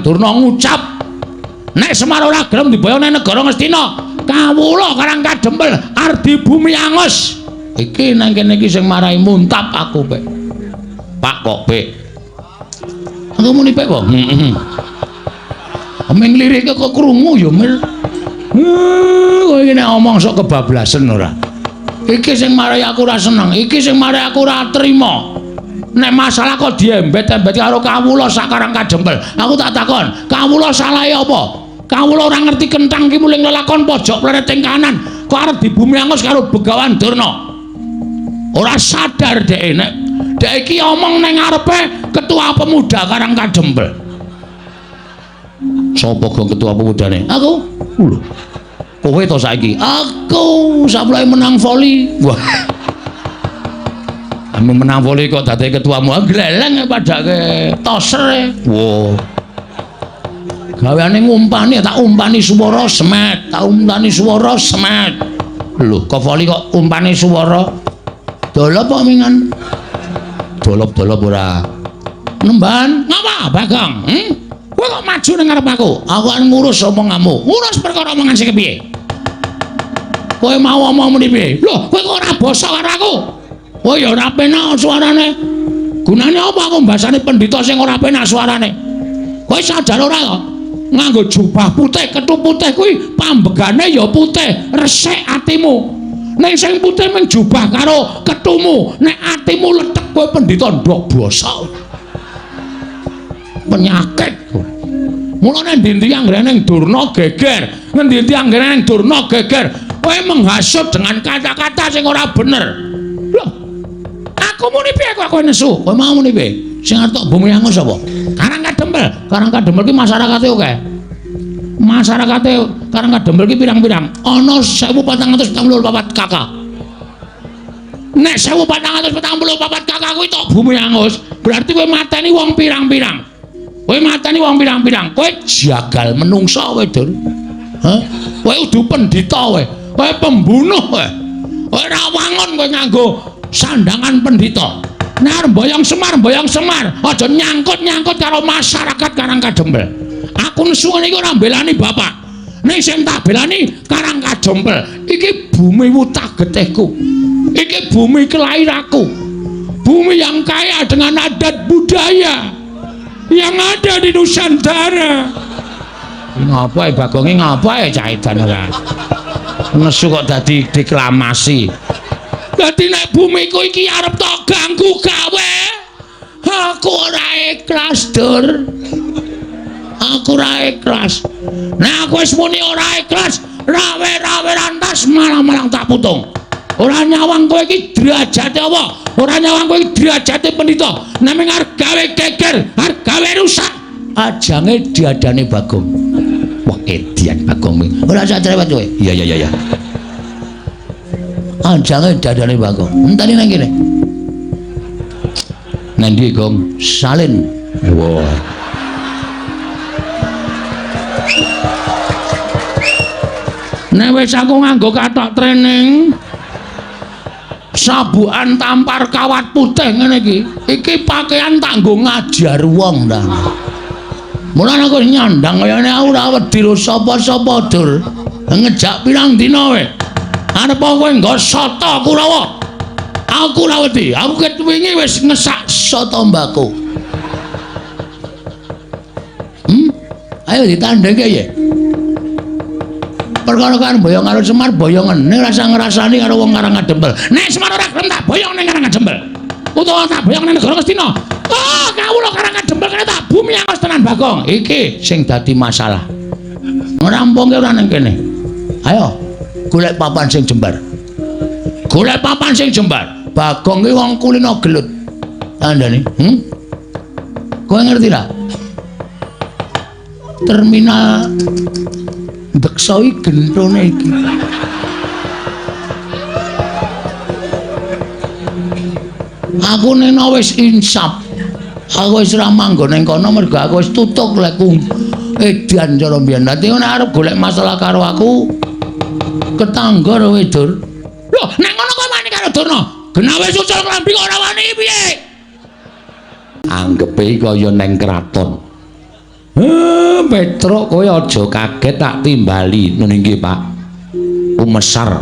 Durna ngucap nek Semar ora gelem diboyong nang negara Ngastina, kawula Karang Kadempel ardi bumi angus. Iki nang kene iki sing marai muntap aku, Pek. Pak kok, Pek? Aku muni Pek kok. Heeh. Ameng lirike kok krungu ya, Mir. Kowe iki nek omong sok kebablasen ora. Iki sing marai aku ora seneng, iki sing marai aku ora trima. Nek masalah kok diembet-embet karo kawula sak Karang Kadempel. Aku tak takon, kawula salahe apa? Kawula ora ngerti kenthang ki muling lelakon pojok plereting kanan, kok arep dibumi angus karo Begawan Durna. Ora sadar dhek nek dhek iki omong ning ngarepe ketua pemuda Karang Kadempel. Sapa gong ketua pemudane? Aku. Lho. Kowe to saiki? Aku saplake menang voli. Wah. Ame menang voli kok dadi ketuamu. Gleleng padake toser. Wah. Gaweane ngumpani, tak umpani swara semet, tak umpani swara semet. Lho, kok voli kok umpani swara? Dolop kok mingan? Dolop-dolop ora. Nemban, ngapa Bagong? Kowe kok maju ning ngarep aku? Aku kan ngurus omonganmu. Ngurus perkara omongan sing kepiye? Kowe mau omong muni piye? Lho, kowe kok ora basa karo aku? Kowe ya ora penak suarane. Gunane apa aku mbasane pendhita sing ora penak suarane? Kowe sadar ora kok? Nganggo jubah putih, kethu putih kuwi pambegane ya putih, resik atimu. Ning sing putih mung jubah karo kethumu, nek atimu letek kowe pendhita ndok basa. Penyakit kowe. Mulane endi-endi anggere ning Durna geger, ngendi-endi anggere ning Durna geger, kowe menghasut dengan kata-kata sing ora bener. Loh, aku muni piye kok kowe nesu? Kowe mau muni piye? Sing arep tok bumi angus sapa? Karang Kadempel. Karang Kadempel ki masyarakate akeh. Masyarakate Karang Kadempel ki pirang-pirang? Ana 1444 KK. Nek 1444 KK kuwi tok bumi angus, berarti kowe mateni wong pirang-pirang. Kowe mateni wong pirang-pirang, kowe jagal menungsa kowe, Dur. Hah? Kowe udu pendhita kowe. Kowe pembunuh kowe. Kowe ora wangun kowe nganggo sandangan pendhita. Nek arep mboyong Semar, mboyong Semar, aja nyangkut-nyangkut karo masyarakat Karang Kadempel. Aku nesu ngene iki ora mbelani bapak. Ning sing tak belani Karang Kadempel. Iki bumi wutah getihku. Iki bumi kelahiranku. Bumi yang kaya dengan adat budaya yang ada di Nusantara. Ngapa Bagonge ngapa cah edan ora? Nesu kok dadi deklamasi. Dadi nek bumiku iki arep tok ganggu gawe, aku ora ikhlas, Dur. Aku ora ikhlas. Nek aku wis muni ora ikhlas, rawe-rawe rantas malang-malang tak putung. Ora nyawang kowe iki derajate apa? Ora nyawang kowe iki derajate pendhita. Nek mung arep gawe geger, arep gawe rusak, ajange diadane Bagong. Wah, edian Bagong. Ora usah cerewet kowe. Iya iya iya. Ajange dadane Bagong. Enteni nang kene. Nang ndi, Gong? Salin. Wah. Nek wis aku nganggo kathok training, sabukan tampar kawat putih ngene iki, iki pakaian tak nggo ngajar wong ta. Mulane aku nyandang kayane aku ora wedi ro sapa-sapa, Dur. Ngejak pirang dina kowe. Arep kowe nggo soto Kurawa. Aku ora wedi. Aku ket wingi wis ngesak soto mbako. Ayo ditandhengke ya. Perkara kan boyong karo Semar boyongen ning rasa ngrasani karo wong Karang Kadempel. Nek Semar ora gelem tak boyong ning Karang Kadempel. Utawa tak boyong ning negara Ngastina. Oh, kawula Karang Kadempel kene tak bumi angus tenan Bagong. Iki sing dadi masalah. Ngrampungke ora ning kene. Ayo golek papan sing jembar. Golek papan sing jembar. Bagong ki wong kulino gelut. Kandhane, Kowe ngerti ra? Terminal Deksa iki gentone iki. Aku nena wis insaf. Aku wis ora manggon ning kono mergo aku wis tutuk lekku edan cara mbiyen. Dadi nek arep golek masalah karo aku ketangga kowe, Dur. Lho, nek ngono kowe wani karo Durna. Genah wis ucul klambi kok ora wani piye? Anggepe kaya neng kraton. Petruk kowe aja kaget tak timbali. Nun inggih, Pak. Kumesar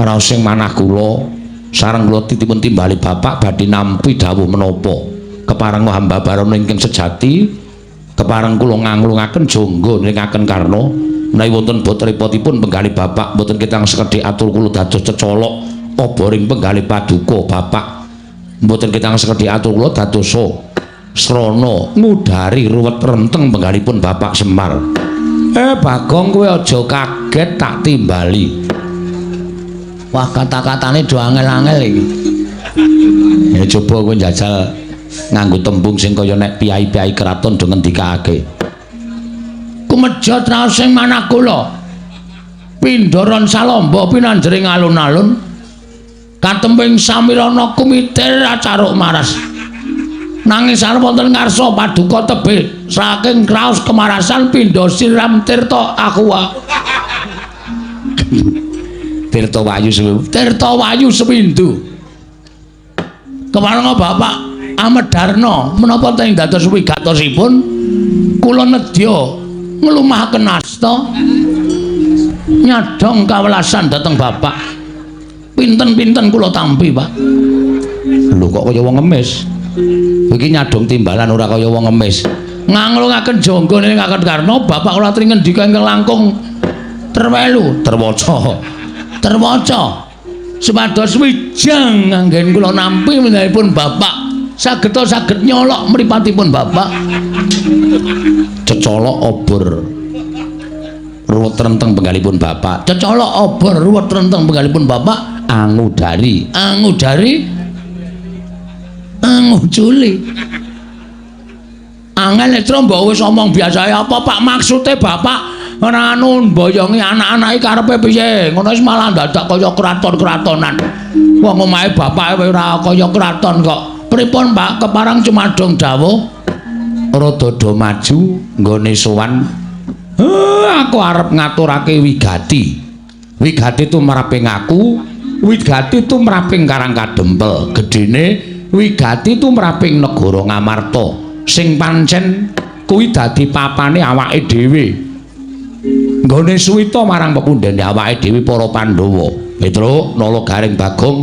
raos sing manah kula sareng kula titipun timbali bapak badhe nampi dawuh menapa. Kepareng hamba barono ingkang sejati, kepareng kula nganglungaken jangga nringaken karna menawi wonten bot repotipun penggalih bapak mboten ketang sekedhik atur kula dados cecolok oboring penggalih paduka bapak. Mboten ketang sekedhik atur kula dadosa srana ngudari ruwet renteng penggalipun Bapak Semar. Bagong kowe aja kaget tak timbali. Wah, kata-katane do angel-angel iki. Ya coba kowe njajal nganggo tembung sing kaya nek piyai-piyai kraton do ngendikake. Kumejot raos sing manah kula. Pindharan salamba pinanjering alun-alun. Katemping samirana kumitir acaruk maras. Nanging sarep wonten ngarsa paduka tebih saking kraos kemarasan pindha siram tirta aqua. Tirta Wayu Sewindu. Tirta Wayu Sewindu. Keparenga Bapak Amedarna menapa teng dados wigatosipun kula nedya nglumahaken asta nyadhong kawelasan dhateng Bapak. Pinten-pinten kula tampi, Pak. Lho kok kaya wong ngemis. Iki nyadhong timbalan ora kaya wong ngemis. Nganglungaken jangga nringaken karna Bapak kula aturi ngendika ingkang langkung terwelu, terwaca. Terwaca. Supados wijang anggen kula nampi menahipun Bapak sageta saged nyolok mripatipun Bapak. Cecolok obor ruwet renteng penggalipun Bapak. Cecolok obor ruwet renteng penggalipun Bapak angudari, angudari anguculi. Angel netra mbok wis omong biasae apa Pak maksude Bapak ora anu mboyongi anak-anake karepe piye? Ngono wis malah dadak kaya kraton-kratonan. Wong omahe bapake ora kaya kraton kok. Pripun Pak keparang cumadong dawuh? Rada do maju nggone sowan. Aku arep ngaturake wigati. Wigati tumraping aku, wigati tumraping Karang Kadempel. Gedene wigati tumraping negara Ngamarta sing pancen kuwi dadi papane awake dhewe. Nggone suwita marang pepundhene awake dhewe para Pandhawa. Petruk, Nala Garing Bagong.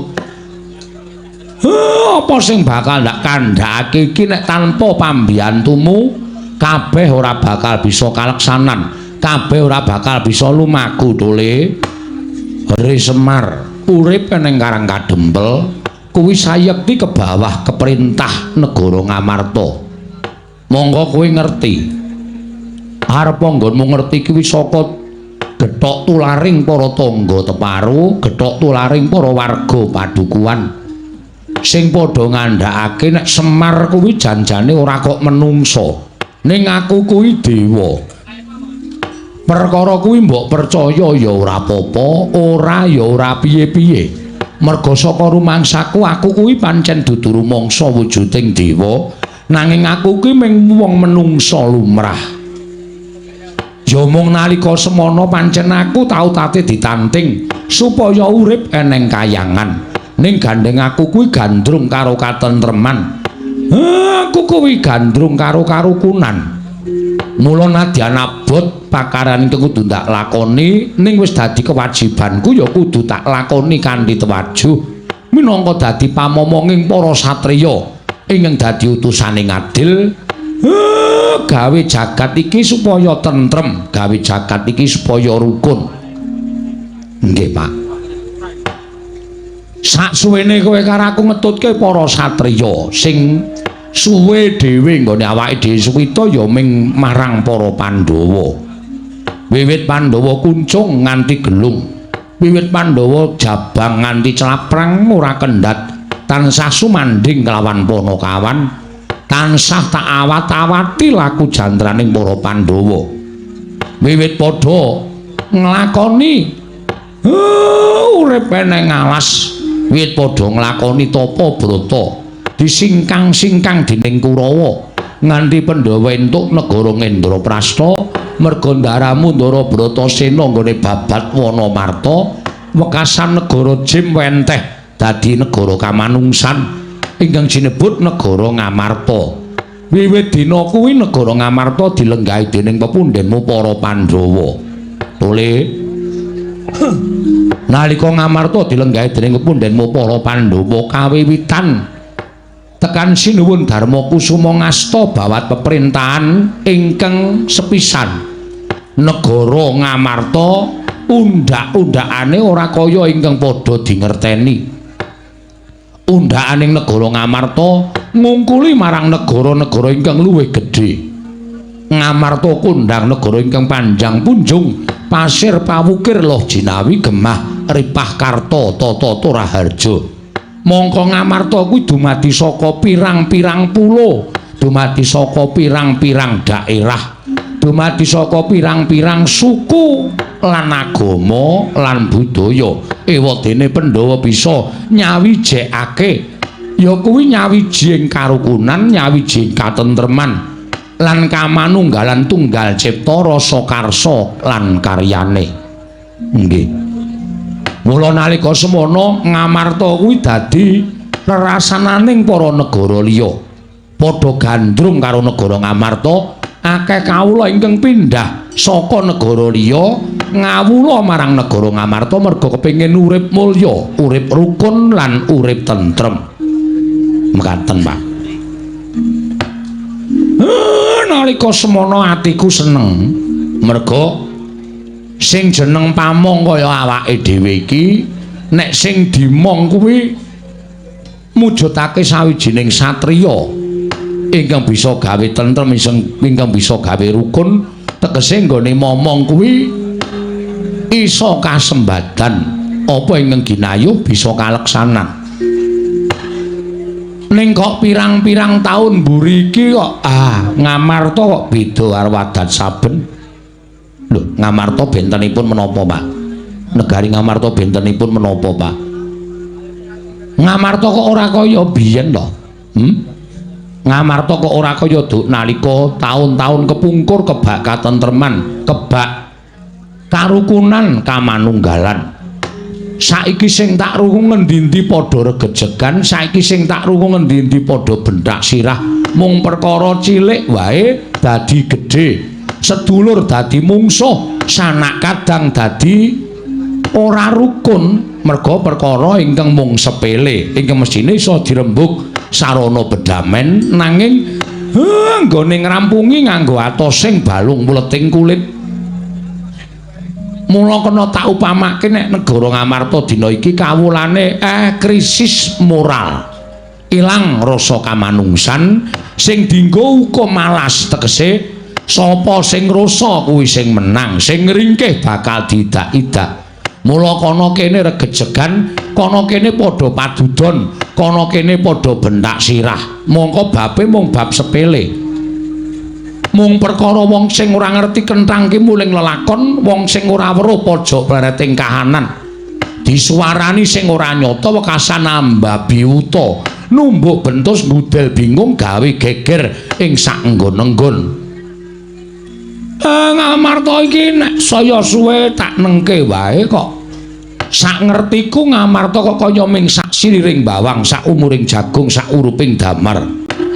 Apa sing bakal ndak kandhakake iki nek tanpa pambiyantumu kabeh ora bakal bisa kaleksanan, kabeh ora bakal bisa lumaku tole. Re Semar urip ning Karang Kadempel kuwi sayekti ke bawah keperintah negara Ngamarta. Monggo kowe ngerti. Arep nggonmu ngerti kuwi saka gethok tularing para tangga teparu, gethok tularing para warga padukuhan sing padha ngandhakake nek Semar kuwi janjane ora kok menungsa, ning aku kuwi dewa. Perkara kuwi mbok percaya ya ora apa-apa, ora ya ora piye-piye. Merga saka rumangsaku aku kuwi pancen dudu rumangsa wujuding dewa, nanging aku kuwi mung wong menungsa lumrah. Ya mung nalika semana pancen aku tau tate ditanting supaya urip eneng kayangan. Ning gandeng aku kuwi gandrung karo katentreman. Aku kuwi gandrung karo karukunan. Mula nadyan abot pakaran ingkang kudu ndak lakoni ning wis dadi kewajibanku ya kudu tak lakoni kanthi tewajuh minangka dadi pamomonging para satriya ingkang dadi utusane ngadil. Gawe jagat iki supaya tentrem, gawe jagat iki supaya rukun. Nggih, Pak. Saksuwene kowe karo aku ngetutke para satriya sing suwe dhewe nggone awake dhewe suwita ya ming marang para Pandhawa. Wiwit Pandhawa kuncung nganti gelung, wiwit Pandhawa jabang nganti claprang ora kendhat, tansah sumandhing kelawan panakawan, tansah tak awat-awati laku jantraning para Pandhawa. Wiwit padha nglakoni urip eneng alas, wiwit padha nglakoni tapa brata disingkang-singkang dening Kurawa nganti Pandhawa entuk negara Ngendraprasta merga ndaramu Ndara Bratasena nggone babat Wanamarta wekasan negara Jim wenteh dadi negara kamanungsan ingkang sinebut negara Ngamarta. Wiwit dina kuwi negara Ngamarta dilenggahi dening pepundhenmu para Pandhawa. Tole. Nalika Ngamarta dilenggahi dening pepundhenmu para Pandhawa kawiwitan tekan Sinuwun Darma Kusuma ngasta bawat peperintahan ingkang sepisan. Negara Ngamarta undhak-undhakane ora kaya ingkang padha dingerteni. Undhakaning negara Ngamarta ngungkuli marang negara-negara ingkang luwih gedhe. Ngamarta kondhang negara ingkang panjang punjung, pasir pawukir loh jinawi gemah ripah karta tata raharja. Mongko Ngamarta kuwi dumadi saka pirang-pirang pulo, dumadi saka pirang-pirang daerah, dumadi saka pirang-pirang suku lan agama lan budaya. Ewadene Pandhawa bisa nyawijekake ya kuwi nyawiji ing karukunan, nyawiji ing katentreman lan kamanunggalan tunggal cipta rasa karsa lan karyane. Nggih. Mula nalika semono Ngamarta kuwi dadi rerasananing para negara liya. Padha gandrung karo negara Ngamarta, akeh kawula ingkang pindhah saka negara liya ngawula marang negara Ngamarta merga kepengin urip mulya, urip rukun lan urip tentrem. Mekaten, Pak. Nalika semono atiku seneng merga sing jeneng pamong kaya awake dhewe iki nek sing dimong kuwi mujudake sawijining satriya ingkang bisa gawe tentrem, ingkang bisa gawe rukun, tegese nggone momong kuwi iso kasembadan apa ingkang ginayuh bisa kaleksanan. Ning kok pirang-pirang taun mburi iki kok Ngamarta kok beda karo adat saben. Lho, Ngamarta bentenipun menapa, Pak? Negari Ngamarta bentenipun menapa, Pak? Ngamarta kok ora kaya biyen to? Ngamarta kok ora kaya nalika taun-taun kepungkur kebak katentreman, kebak karukunan kamanunggalan. Saiki sing tak rungu ngendi-endi padha regejegan, saiki sing tak rungu ngendi-endi padha benthak sirah, mung perkara cilik wae dadi gedhe, sedulur dadi mungsuh, sanak kadang dadi ora rukun merga perkara ingkang mung sepele, ingkang mesthine iso dirembug sarana bedamen, nanging nggone ngrampungi nganggo atosing balung mleting kulit. Mula kena tak upamake nek negara Ngamarta dina iki kawulane krisis moral. Ilang rasa kamanungsan sing dienggo hukum malas, tegese sapa sing rasa kuwi sing menang, sing ngringkih bakal diidak-idak. Mula kana kene regejegan, kana kene padha padudon, kana kene padha benthak sirah. Mongko babe mung bab sepele. Mung perkara wong sing ora ngerti kenthang ki muling lelakon, wong sing ora weruh pojok bareting kahanan. Disuwarani sing ora nyata wekasan ambabi wuta, numbuk bentus ngudel bingung gawe geger ing sak nggon-nggon. Ngamarta iki nek saya suwe tak nengke wae kok. Sak ngertiku Ngamarta kok kaya ming sak siriring bawang, sak umuring jagung, sak uruping damar.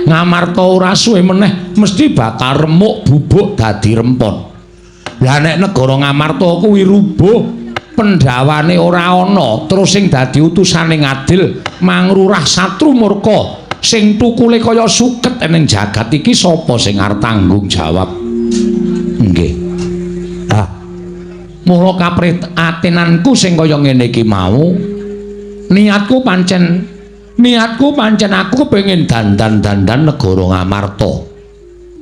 Ngamarta ora suwe meneh mesti bakal remuk bubuk dadi rempon. Lah nek negara Ngamarta kuwi rubuh, pendhawane ora ana, terus sing dadi utusane ngadil mangrurah satru murka sing tukule kaya suket ning jagat iki sapa sing arep tanggung jawab? Nggih. Ah. Mula kaprihatinanku sing kaya ngene iki mau, niatku pancen aku kepengin dandan-dandan negara Ngamarta.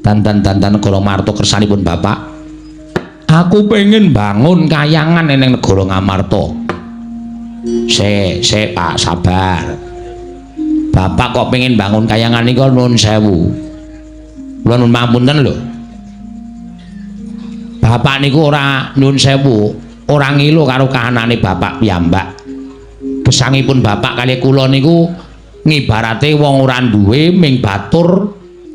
Dandan-dandan negara Ngamarta kersanipun Bapak. Aku pengen bangun kayangan ning negara Ngamarta. Sik, sik Pak, sabar. Bapak kok pengen bangun kayangan niku nuwun sewu. Kula nuwun pangapunten lho. Bapak niku ora nuwun sewu, ora ngilu karo kahanane bapak piyambak. Gesangipun bapak kali kula niku ngibarate wong ora duwe ming batur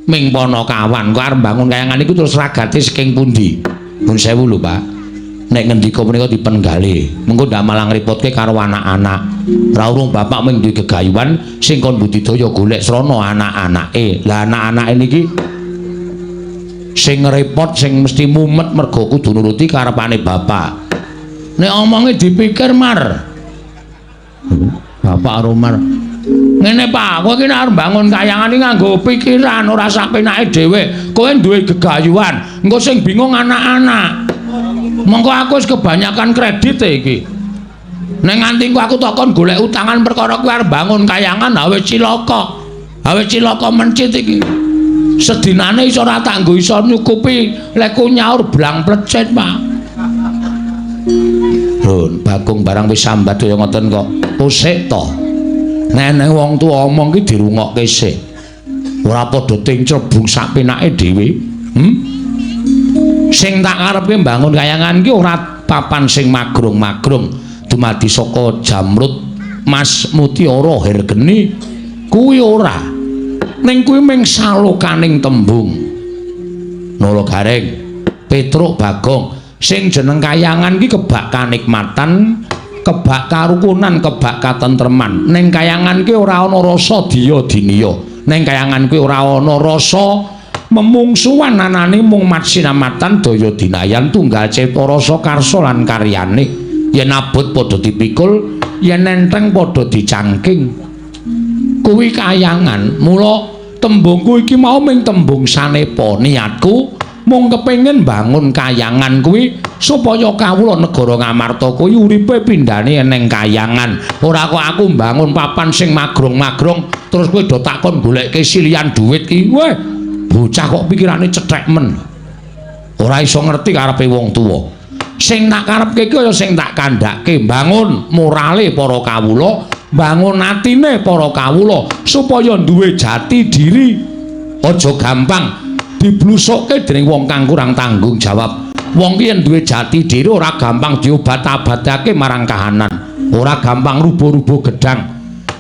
ming panakawan. Kok arep bangun kayangan niku terus ragate saking pundi? Nuwun sewu lho, Pak. Nek ngendika menika dipenggalih, mengko ndak malah ngrepotke karo anak-anak. Ora urung bapak mung duwe gegayuhan sing kon budidaya golek srana anak-anake. Lah anak-anake niki sing ngrepot, sing mesti mumet mergo kudu nuruti karepane bapak. Nek omonge dipikir Mar. Bapak karo Mar. Ngene Pak, kowe iki nek arep mbangun kayangan iki nganggo pikiran ora sak penake dhewe. Kowe duwe gegayuhan, engko sing bingung anak-anak. Mongko aku wis kebanyakan kredit iki. Nek nganti ku aku takon golek utangan perkara kuwi arep bangun kayangan awe cilaka. Awe cilaka mencit iki. Sedinane iso ora tak nggo iso nyukupi lekku nyaur blang plecit, Pak. Lho, Bagong barang wis sambat kaya ngoten kok. Usik to. Nek nek wong tuwa omong ki dirungokke sik. Ora padha tinclebung sak penake dhewe. Sing tak karepke mbangun kayangan ki ora papan sing magrong-magrong dumadi saka jamrut mas mutiara hergeni kuwi ora. Ning kuwi mung salokaning tembung. Nala Gareng, Petruk, Bagong, sing jeneng kayangan ki kebak kanikmatan, kebak karukunan, kebak katentreman. Ning kayangan ki ora ana rasa diya diniya. Ning kayangan kuwi ora ana rasa memungsuhan, anane mung matsinamatan daya dinayan tunggal cipta rasa karsa lan karyane. Yen abot padha dipikul, yen enteng padha dicangking. Kuwi kayangan. Mula tembungku iki mau ming tembung sanepa. Niatku mung kepengin bangun kayangan kuwi supaya kawula negara Ngamarta kuwi uripe pindhane eneng kayangan. Ora kok aku mbangun papan sing magrong-magrong terus kowe do takon golekke silian duit ki. Weh, bocah kok pikirane cethek men. Ora iso ngerti karepe wong tuwa. Sing tak karepke ki kaya sing tak kandhake, bangun morale para kawula, bangun atine para kawula supaya duwe jati diri. Aja gampang diblusukke dening wong kang kurang tanggung jawab. Wong ki yen duwe jati diri ora gampang diobat-abatake marang kahanan, ora gampang rubuh-rubuh gedang.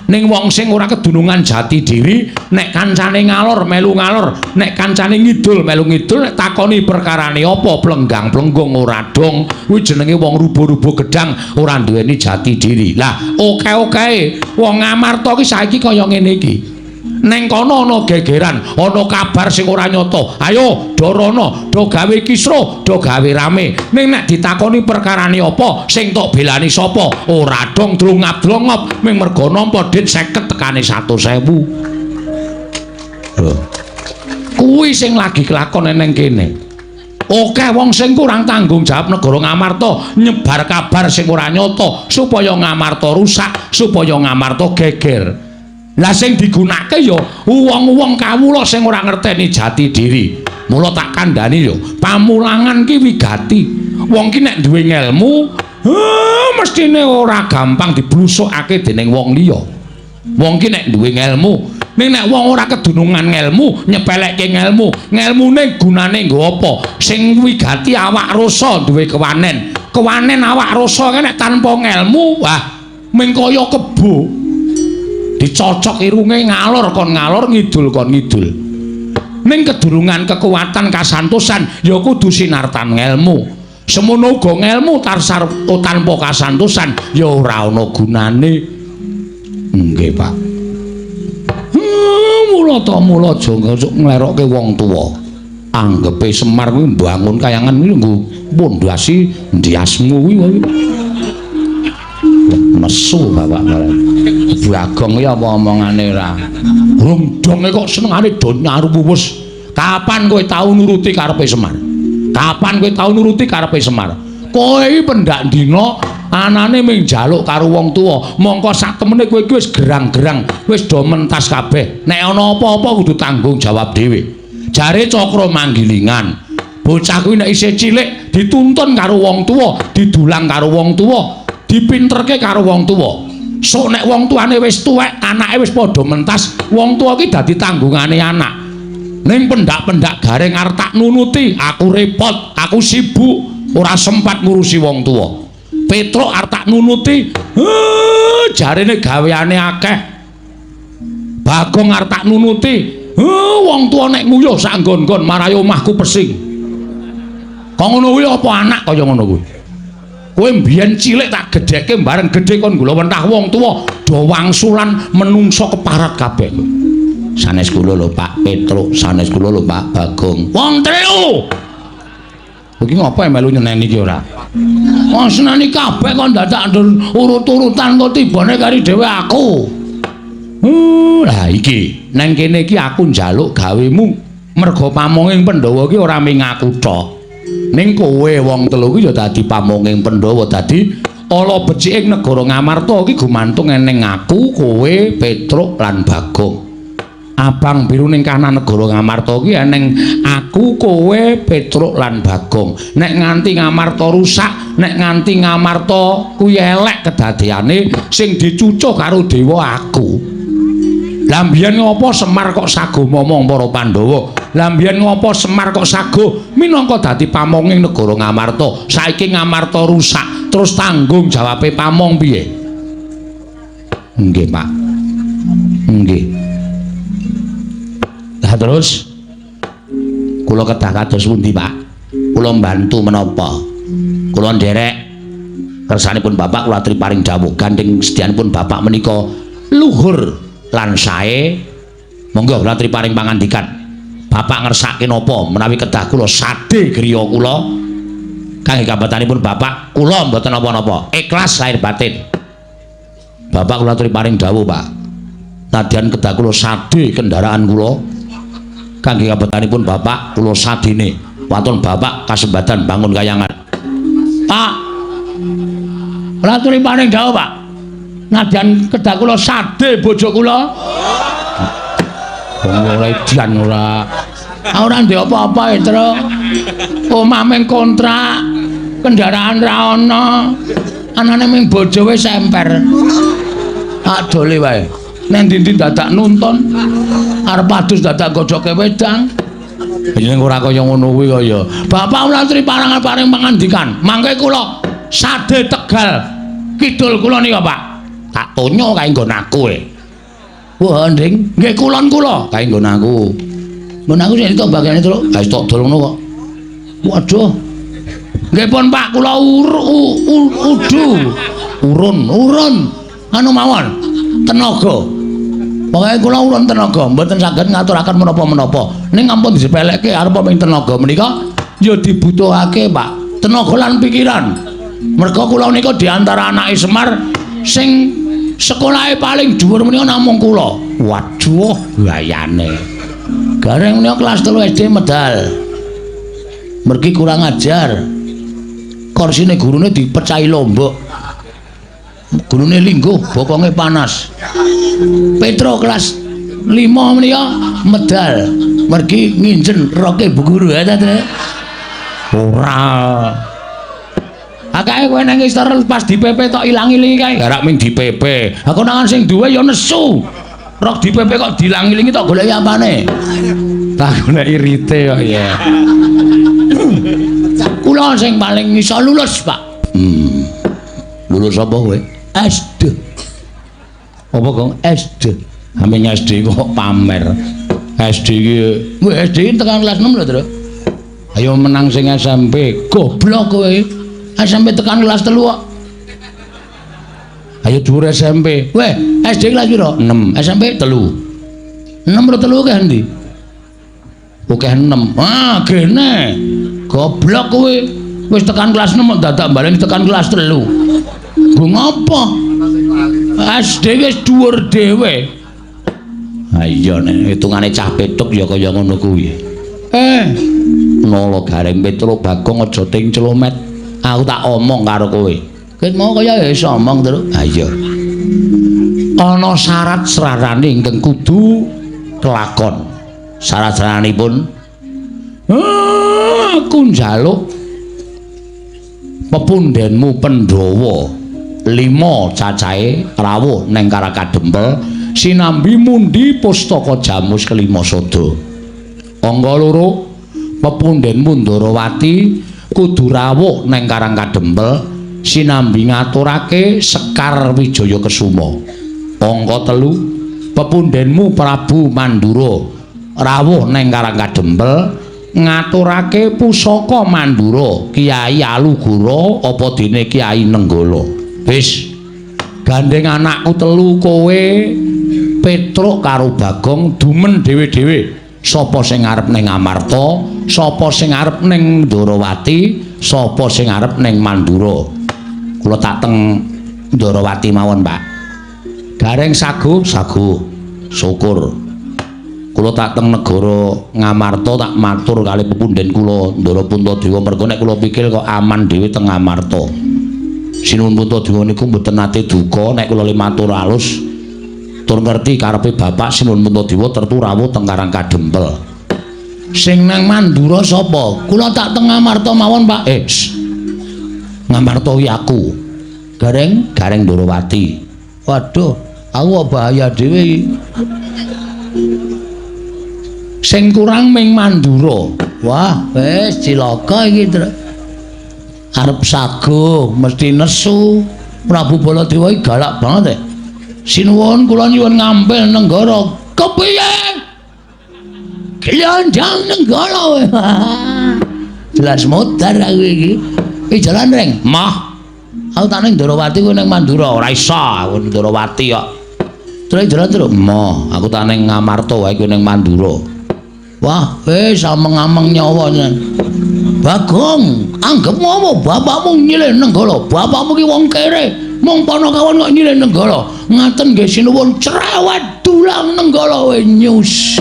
Ning wong sing ora kedunungan jati diri, nek kancane ngalor melu ngalor, nek kancane ngidul melu ngidul, nek takoni perkarane apa plenggang-plenggung ora dong, kuwi jenenge wong rubuh-rubuh gedang, ora duweni jati diri. Lah, oke-oke wong Ngamarta ki saiki kaya ngene iki. Neng kono ana gegeran, ana kabar sing ora nyata. Ayo do rono, do gawe kisruh, do gawe rame. Ning nek ditakoni perkarane apa, sing tok belani sapa, ora dong drongap-drongop ming mergo nampa dit 50 tekane 100.000. Lho. Kuwi sing lagi kelakon neng kene. Oke wong sing kurang tanggung jawab negara Ngamarta nyebar kabar sing ora nyata supaya Ngamarta rusak, supaya Ngamarta geger. Lah sing digunakake ya wong-wong kawula sing ora ngerteni jati diri. Mula tak kandhani ya, pamulangan ki wigati. Wong ki nek duwe ngelmu, mestine ora gampang diblusukake dening wong liya. Wong ki nek duwe ngelmu, ning nek wong ora kedunungan ngelmu, nyepelekke ngelmu, ngelmune gunane nggo apa? Sing wigati awak rasa duwe kewanen. Kewanen awak rasa nek tanpa ngelmu, wah, ming kaya kebo. Dicocok irunge ngalor kon ngalor, ngidul kon ngidul. Ning kedurungan kekuatan kasantosan ya kudu sinartan ngelmu. Semono uga ngelmu tarsar tanpa kasantosan ya ora ana gunane. Nggih, Pak. Mula ta mula aja nglerokke wong tuwa. Anggepe Semar kuwi mbangun kayangan kuwi nggo pondasi ndiasmu kuwi. Nesu bapak bareng. Bagong iki apa omongane ora? Rung donge kok senengane do nyaruwus. Kapan kowe tau nuruti karepe Semar? Kapan kowe tau nuruti karepe Semar? Kowe iki pendak dina anane mung njaluk karo wong tuwa. Mongko sak temene kowe iki wis gerang-gerang, wis do mentas kabeh. Nek ana apa-apa kudu tanggung jawab dhewe. Jare Cakra Manggilingan, bocah kuwi nek isih cilik dituntun karo wong tuwa, didulang karo wong tuwa, dipinterke karo wong tuwa. Sok nek wong tuane wis tuwek, anake wis padha mentas, wong tuwa ki dadi tanggungane anak. Ning pendak-pendak Gareng arep tak nunuti, aku repot, aku sibuk, ora sempat ngurusi wong tuwa. Petruk arep tak nunuti, jarene gaweane akeh. Bagong arep tak nunuti, wong tuwa nek nguyuh sak nggon-nggon marai omahku pesing. Kok ngono kuwi apa anak kaya ngono kuwi? Kowe mbiyen cilik tak gedheke bareng gedhe kon gula wentah wong tuwa do wangsulan menungso keparat kabeh. Sanes kula lho Pak Petruk, sanes kula lho Pak Bagong. Wong telu. Iki ngopo melu nyeneni iki ora? Wong seneni kabeh kon dadak urut-urutan kok tibane kari dhewe aku. Lah iki nang kene iki aku njaluk gawemu merga pamonging Pandhawa iki ora ming aku tok. Ning kowe wong telu iki ya dadi pamonging Pandhawa, dadi ala beciking negara Ngamarta iki gumantung eneng aku, kowe, Petruk lan Bagong. Abang biru ning kanan negara Ngamarta iki eneng aku, kowe, Petruk lan Bagong. Nek nganti Ngamarta rusak, nek nganti Ngamarta kuwi elek kedadeane, sing dicucuh karo dewa aku. Lah mbiyen ngopo Semar kok sago momong para Pandhawa? Lah mbiyen ngopo Semar kok sago minangka dadi pamonging negara Ngamarta? Saiki Ngamarta rusak, terus tanggung jawabe pamong piye? Nggih, Pak. Nggih. Lah terus kula kedah kados pundi, Pak? Kula mbantu menapa? Kula nderek kersanipun Bapak kula aturi paring dawuh gandeng sedyanipun Bapak menika luhur lan sae. Monggo kula aturi paring pangandikan. Bapak ngersake napa menawi kedah kula sade griya kula kangge kabetanipun Bapak kula mboten napa-napa, ikhlas lahir batin. Bapak kula aturi paring dawuh, Pak. Nadyan kedah kula sade kendaraan kula kangge kabetanipun Bapak kula sadene. Waton Bapak kasembadan bangun kayangan. Pak, kula aturi paring dawuh, Pak. Nadyan kedah kula sade bojo kula. Wong ora edan ora. Ora ndek apa-apa, Tru. Omah mung kontrak, kendaraan ra ana. Anane mung bojo wis emper. Tak dole wae. Nang ndi-ndi dadak nuntun. Arep adus dadak gojoke wedang. Jeneng ora kaya ngono kuwi kaya. Bapak kula aturi paring pangandikan. Mangke kula sade Tegal kidul kula nika, Pak. Tak tonyo kae nggon aku e. Wah, Nding, nggih kulon kula kae nggon aku. Nggon aku sing entuk bagiane terus. Ha wis tok dol ngono kok. Waduh. Nggih pun Pak, kula udu. Urun, urun. Anu mawon. Tenaga. Pokoke kula urun tenaga, mboten saged ngaturaken menapa-menapa. Ning ampun disepelekke arep ming tenaga menika ya dibutuhake, Pak. Tenaga lan pikiran. Merga kula nika di antara anake Semar sing sekolahe paling dhuwur menika namung kula. Waduh, gayane. Gareng menika kelas 3 SD medal. Mergi kurang ajar. Korsine gurune dipecahi lombok. Gurune lingguh, bokonge panas. Petro kelas 5 menika medal. Mergi nginjen roke bu guru ya ta. Ora. Akeh kowe nang istor pas di PP tok ilang-ilingi kae. Garak ming di PP. Aku nangan sing duwe ya nesu. Rok di PP kok dilang-ilingi tok goleki apane? Tak goleki rite kok ya. Kula sing paling iso lulus, Pak. Lulus apa kowe? SD. Apa, Gong? SD. Ame SD kok pamer. SD iki, weh SD tekan kelas 6 lho, Tru. Ayo menang sing SMP. Goblok kowe. SMP tekan kelas 3 kok. Ayo dhuwur SMP. Weh, SD kelas piro? 6. SMP 3. 6 ro 3 akeh endi? Akeh 6. Ah, gene. Goblok kowe. Wis tekan kelas 6 kok dadak balen tekan kelas 3. Nggo ngopo? SD wis dhuwur dhewe. Ha iya nek hitungane cah petuk ya kaya ngono kuwi. Nala Gareng Petro Bagong aja ting celomet. Aku tak omong karo kowe. Ket mau kaya iso omong, Tru. Ha iya. Ana syarat srarane ingkang kudu kelakon. Syarat-syaranipun aku njaluk pepundhenmu Pandhawa 5 cacahe rawuh neng Karakadempel sinambi mundi pustaka Jamus kelima sada. Angka 2 pepundhenmu Ndarawati kudu rawuh neng Karangkadempel sinambi ngaturake Sekar Wijaya Kesuma. Angka 3 pepundhenmu Prabu Mandura rawuh neng Karangkadempel Ngaturake pusaka Mandura Kiai Alugoro apa dene Kiai Nenggala. Wis gandeng anakku telu kowe Petruk karo Bagong dumen dhewe-dhewe. Sapa sing arep ning Amarta, sapa sing arep ning Ndorowati, sapa sing arep ning Mandura. Kula tak teng Ndorowati mawon, Pak. Gareng sagu, sagu. Syukur. Kula tak teng negara Ngamarta tak matur kali pepunden kula Ndara Puntadewa merga nek kula pikir kok aman dhewe teng Ngamarta. Sinuwun Puntadewa niku mboten nate duka nek kula le matur alus. Tur ngerti karepe bapak Sinuwun Puntadewa tertu rawuh teng Karang Kadempel. Sing nang Mandura sapa? Kula tak teng Ngamarta mawon, Pak. Ngamarta iki aku. Gareng, Gareng Ndorowati. Waduh, aku kok bahaya dhewe iki. Sing kurang ming Mandura. Wah, wis cilaka iki, Tru. Arep sago mesti nesu. Prabu Baladewa iki galak banget. Sinuwun kula nyuwun ngampil nenggara. Kepiye? Glondong nenggara. Jelas modar aku iki. Iki jalan reng. Mah. Aku tak ning Ndorowati kowe ning Mandura. Ora iso aku ning Ndorowati kok. Terus jalan terus. Mah, aku tak ning Ngamarta wae kowe ning Mandura. Wah, wis ameng-ameng nyawa nyen. Bagong, anggepmu apa bapakmu nyilih nenggala? Bapakmu ki wong kere. Mung panakawan kok nyilih nenggala. Ngaten nggih sinuwun cerewet dulang nenggala we nyus.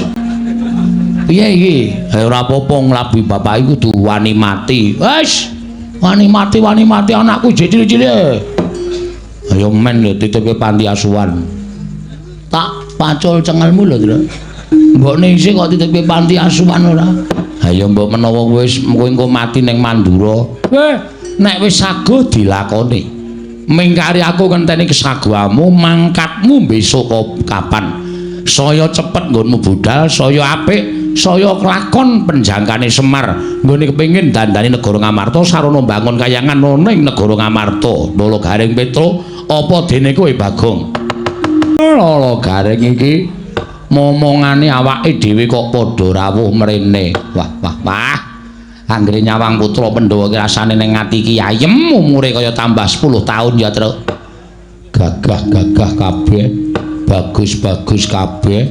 Piye iki? Ora apa-apa nglabi bapak iku kudu wani mati. Wis, wani mati anakku jek cilik-cilik. Ayo men lho titipke panti asuhan. Tak pacul cengelmu lho, Tru. Mbokne isih kok titipke panti asuhan ora? Ha ya mbok menawa wis kowe engko mati ning Mandura. Nek wis sago dilakoni. Mingkari aku ngenteni kesaguhamu, mangkatmu besok kapan? Saya cepet nggonmu budal, saya apik, saya kelakon penjangkane Semar. Nggone kepengin dandani negara Ngamarta sarana mbangun kayangan ana ing negara Ngamarta. Lolo Gareng Petruk, apa dene kowe Bagong? Lolo Gareng iki momongane awake dhewe kok padha rawuh mrene. Wah, wah, wah. Anggere nyawang putra Pandhawa ki rasane ning ati iki ayem umure kaya tambah 10 tahun ya, Truk. Gagah-gagah kabeh, bagus-bagus kabeh.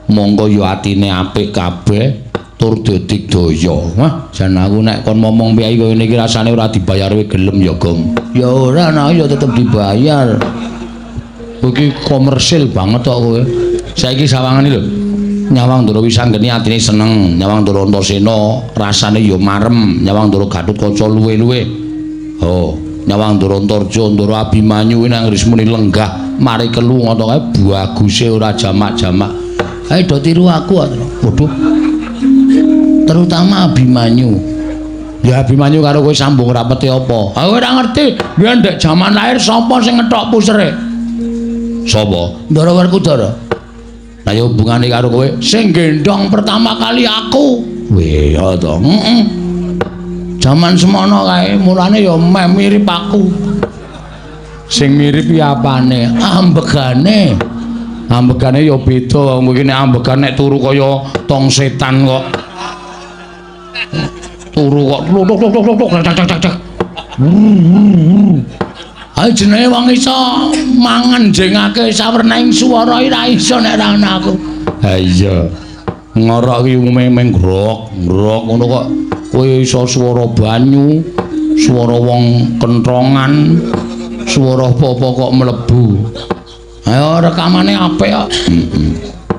Monggo ya atine apik kabeh tur dadigdaya. Wah, jan aku nek kon momong piye kaya ngene iki rasane ora dibayar wae gelem ya, Gong. Ya ora, nah ya tetep dibayar. Iki komersil banget kok kowe. Saiki sawangane lho. Nyawang Ndara Wisanggeni atine seneng, nyawang Ndara Antasena rasane ya marem, nyawang Ndara Gatotkaca luwe-luwe. Oh, nyawang Ndara Antarja, Ndara Abimanyu kuwi nang muni lenggah mari kelu ngono kae baguse ora jamak-jamak. Ayo do tiru aku, waduh. Terutama Abimanyu. Ya Abimanyu karo kowe sambung rapete apa? Aku ora ngerti. Biyen ndek jaman lahir sapa sing ngethok pusere? Sapa? Ndara Werkudara. Lah ya hubungane karo kowe sing gendhong pertama kali aku. Weh, ya to. Heeh. Jaman semono kae mulane ya meh mirip aku. Sing mirip ya apane? Ambegane. Ambegane ya beda wong iki nek ambegan nek turu kaya tong setan kok. Turu kok tuk tuk tuk tuk tuk tak tak tak. Ayo jenenge wong iso mangan jengake sawernaing swara ora iso nek ora ana aku. Ha iya. Ngorok iki umume meng grok, grok ngono kok kowe iso swara banyu, swara wong kentrongan, swara apa-apa kok mlebu. Ayo rekamane apik kok. Heeh.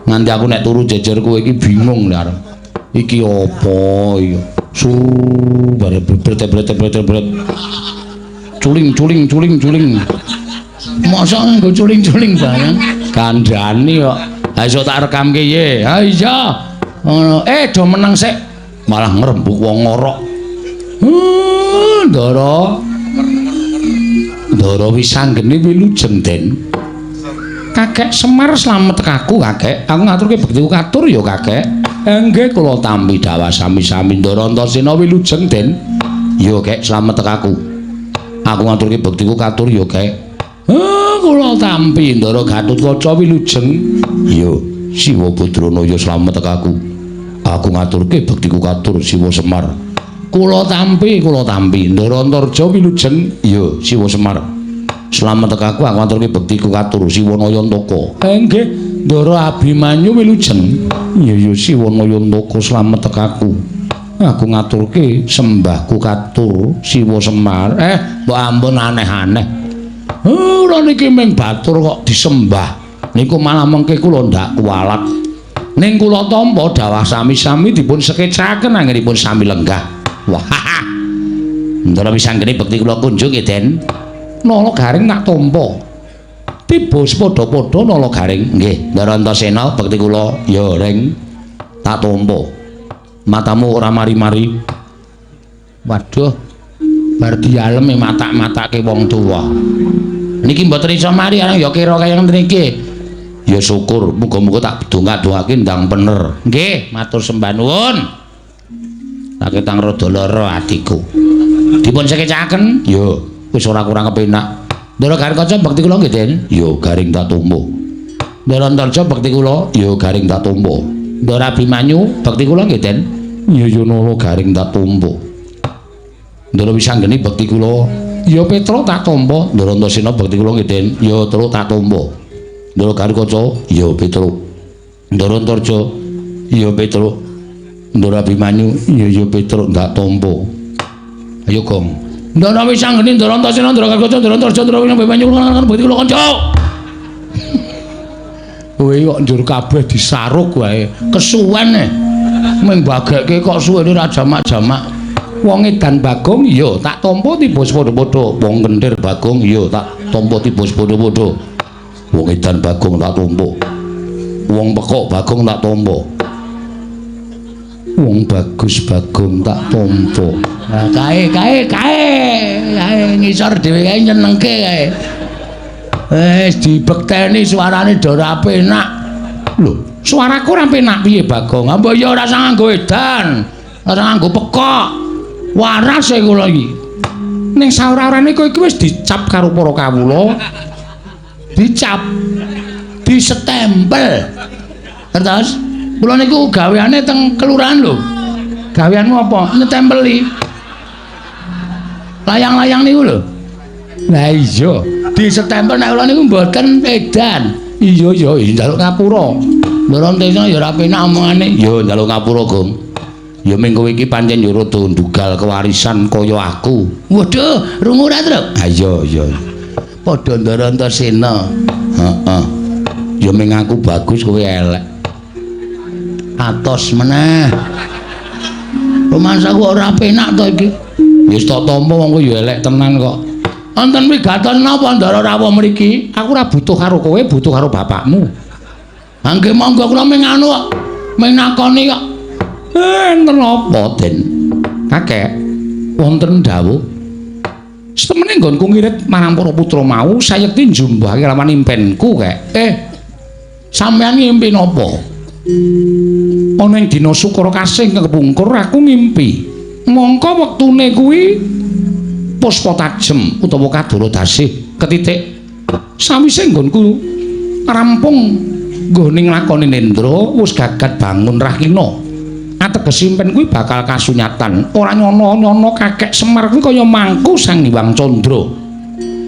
Nganti aku nek turu jejer kowe iki bingung lho arep. Iki apa iki? Su bare bret-bret-bret-bret. Culing culing culing culing. Mosok nganggo culing-culing barang kandhani kok. Ha iso tak rekamke ye. Ha iya. Ngono. Do meneng sik. Malah ngrembug wong ngorok. Ndara. Ndara Wisanggeni wilujeng, Den. Kakek Semar slamet kaku, Kakek. Aku ngaturke bektiku katur ya, Kakek. Nggih kula tampi dawah sami-sami Ndara Antasena wilujeng, Den. Ya, Kek, slamet kaku. Aku ngaturke bektiku katur ya, Kek. Kula tampi Ndara Gatotkaca wilujeng. Ya, Siwa Badrana ya slamet aku. Aku ngaturke bektiku katur Siwa Semar. Kula tampi, kula tampi. Ndara Antarja wilujeng. Iya, Siwa Semar. Slamet tekaku, aku ngaturke bektiku katur Siwa Nayantaka. Nggih, Ndara Abimanyu wilujeng. Iya ya Siwa Nayantaka slamet tekaku. Aku ngaturke sembahku katur Siwa Semar. Mbok ampun aneh-aneh. Kula niki ming batur kok disembah. Niku malah mengke kula ndak kualat. Ning kula tampa dawah sami-sami dipun sekecaken anggenipun sami lenggah. Wah. Ndara wisanggeni bekti kula kunjung nggih, Den. Nala Garing tak tampa. Tiba padha-padha Nala Garing. Nggih, Ndara Antasena bekti kula ya ring tak tampa. Matamu ora mari-mari. Waduh. Bar dialem matak-matake wong tuwa. Niki mboten iso mari arang ya kira kaya ngene iki. Ya syukur, muga-muga tak dongak-dongake ndang bener. Nggih, matur sembah nuwun. Tak ketang rada lara atiku. Dipun sekecaken? Ya, wis ora kurang kepenak. Ndara Garing Kaca bekti kula nggih, Den. Ya, Garing tak tampa. Ndara Antarja bekti kula, ya Garing tak tampa. Ndara Abimanyu bekti kula nggih, Den. Ya ya Nala Garing tak tampa. Ndara Wisanggeni bekti kula, ya Petruk tak tampa. Ndara Antasena bekti kula nggih, Den. Ya Truk tak tampa. Ndara Garing Kaca, ya Petruk. Ndara Antarja, ya Petruk. Ndara Abimanyu, ya ya Petruk tak tampa. Ayo Gong. Ndara Wisanggeni, Ndara Antasena, Ndara Garing Kaca, Ndara Antarja, Ndara Abimanyu bekti kula kanca. Kowe kok njur kabeh disaruk wae. Kesuwen e. Ming bagekke kok suwene ra jamak-jamak. Wong edan Bagong ya tak tampa tiba padha-padha. Wong kenthir Bagong ya tak tampa tiba padha-padha. Wong edan Bagong tak tampa. Wong pekok Bagong tak tampa. Wong bagus Bagong tak tampa. Nah, kae kae kae kae ngisor dhewe kae nyenengke kae. Wis dibekteni suarane do ora penak. Lho, suaraku ora penak piye Bagong? Mbok ya ora usah nganggo edan, ora nganggo pekok. Waras e kula iki. Ning saora-orane kowe iki wis dicap karo para kawula. Dicap. Disetempel. Terus kula niku gaweane teng kelurahan lho. Gaweanmu apa? Nyetempeli. Layang-layang niku lho. Lah iya, disetempel nek kula niku mboten edan. Iya ya, njaluk ngapura. Ndara Antasena ya ora penak omongane. Ya njaluk ngapura, Gong. Ya ming kowe iki pancen ya rada ndugal kewarisan kaya aku. Waduh, rungu ora, Truk? Ha iya iya. Padha Ndara Antasena. Heeh. Ya ming aku bagus kowe elek. Atos meneh. Rumangsaku ora penak to iki. Ya wis tak tampa wong kowe ya elek tenan kok. Wonten wigaton napa Ndara rawuh mriki? Aku ora butuh karo kowe, butuh karo bapakmu. Ha nggih monggo kula ming anu kok. Ming nakoni kok. Enten apa, Den? Kakek, wonten dawuh. Setemene nggonku ngirit marang para putra mau, sayekti njumbahake lawan impenku, Kek. Sampeyan ngimpi napa? Ana ing dina Sukara kasih kepungkur aku ngimpi. Mongko wektune kuwi puspa tajem utawa kadara dasih ketitik. Sawise nggonku rampung nggone nglakoni nendra, wis gagat bangun rahina. Ateges impen kuwi bakal kasunyatan. Ora nyono-nyono kakek Semar kuwi kaya mangku Sang Hyang Candra.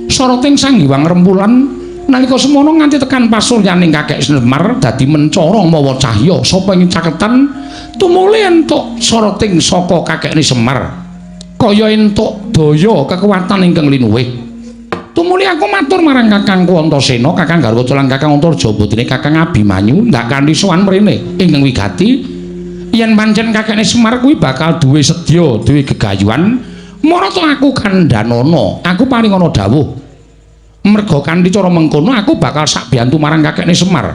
Soroting Sang Hyang Rembulan nalika semono nganti tekan pasuryaning kakek Semar dadi mencara mawa cahya sapa ing caketan tumuli entuk soroting saka kakekne Semar. Kaya entuk daya kekuatan ingkang linuwih. Tumuli aku matur marang Kakangku Antasena, Kakang Garwaca lan Kakang Antarja putrine Kakang Abimanyu ndak kanthi sowan mrene ingkang wigati. Yen pancen kakekne Semar kuwi bakal duwe sedya, duwe gegayuhan, marata aku kandhanana, aku paringana dawuh. Merga kanthi cara mengkono aku bakal sak biyantu marang kakekne Semar.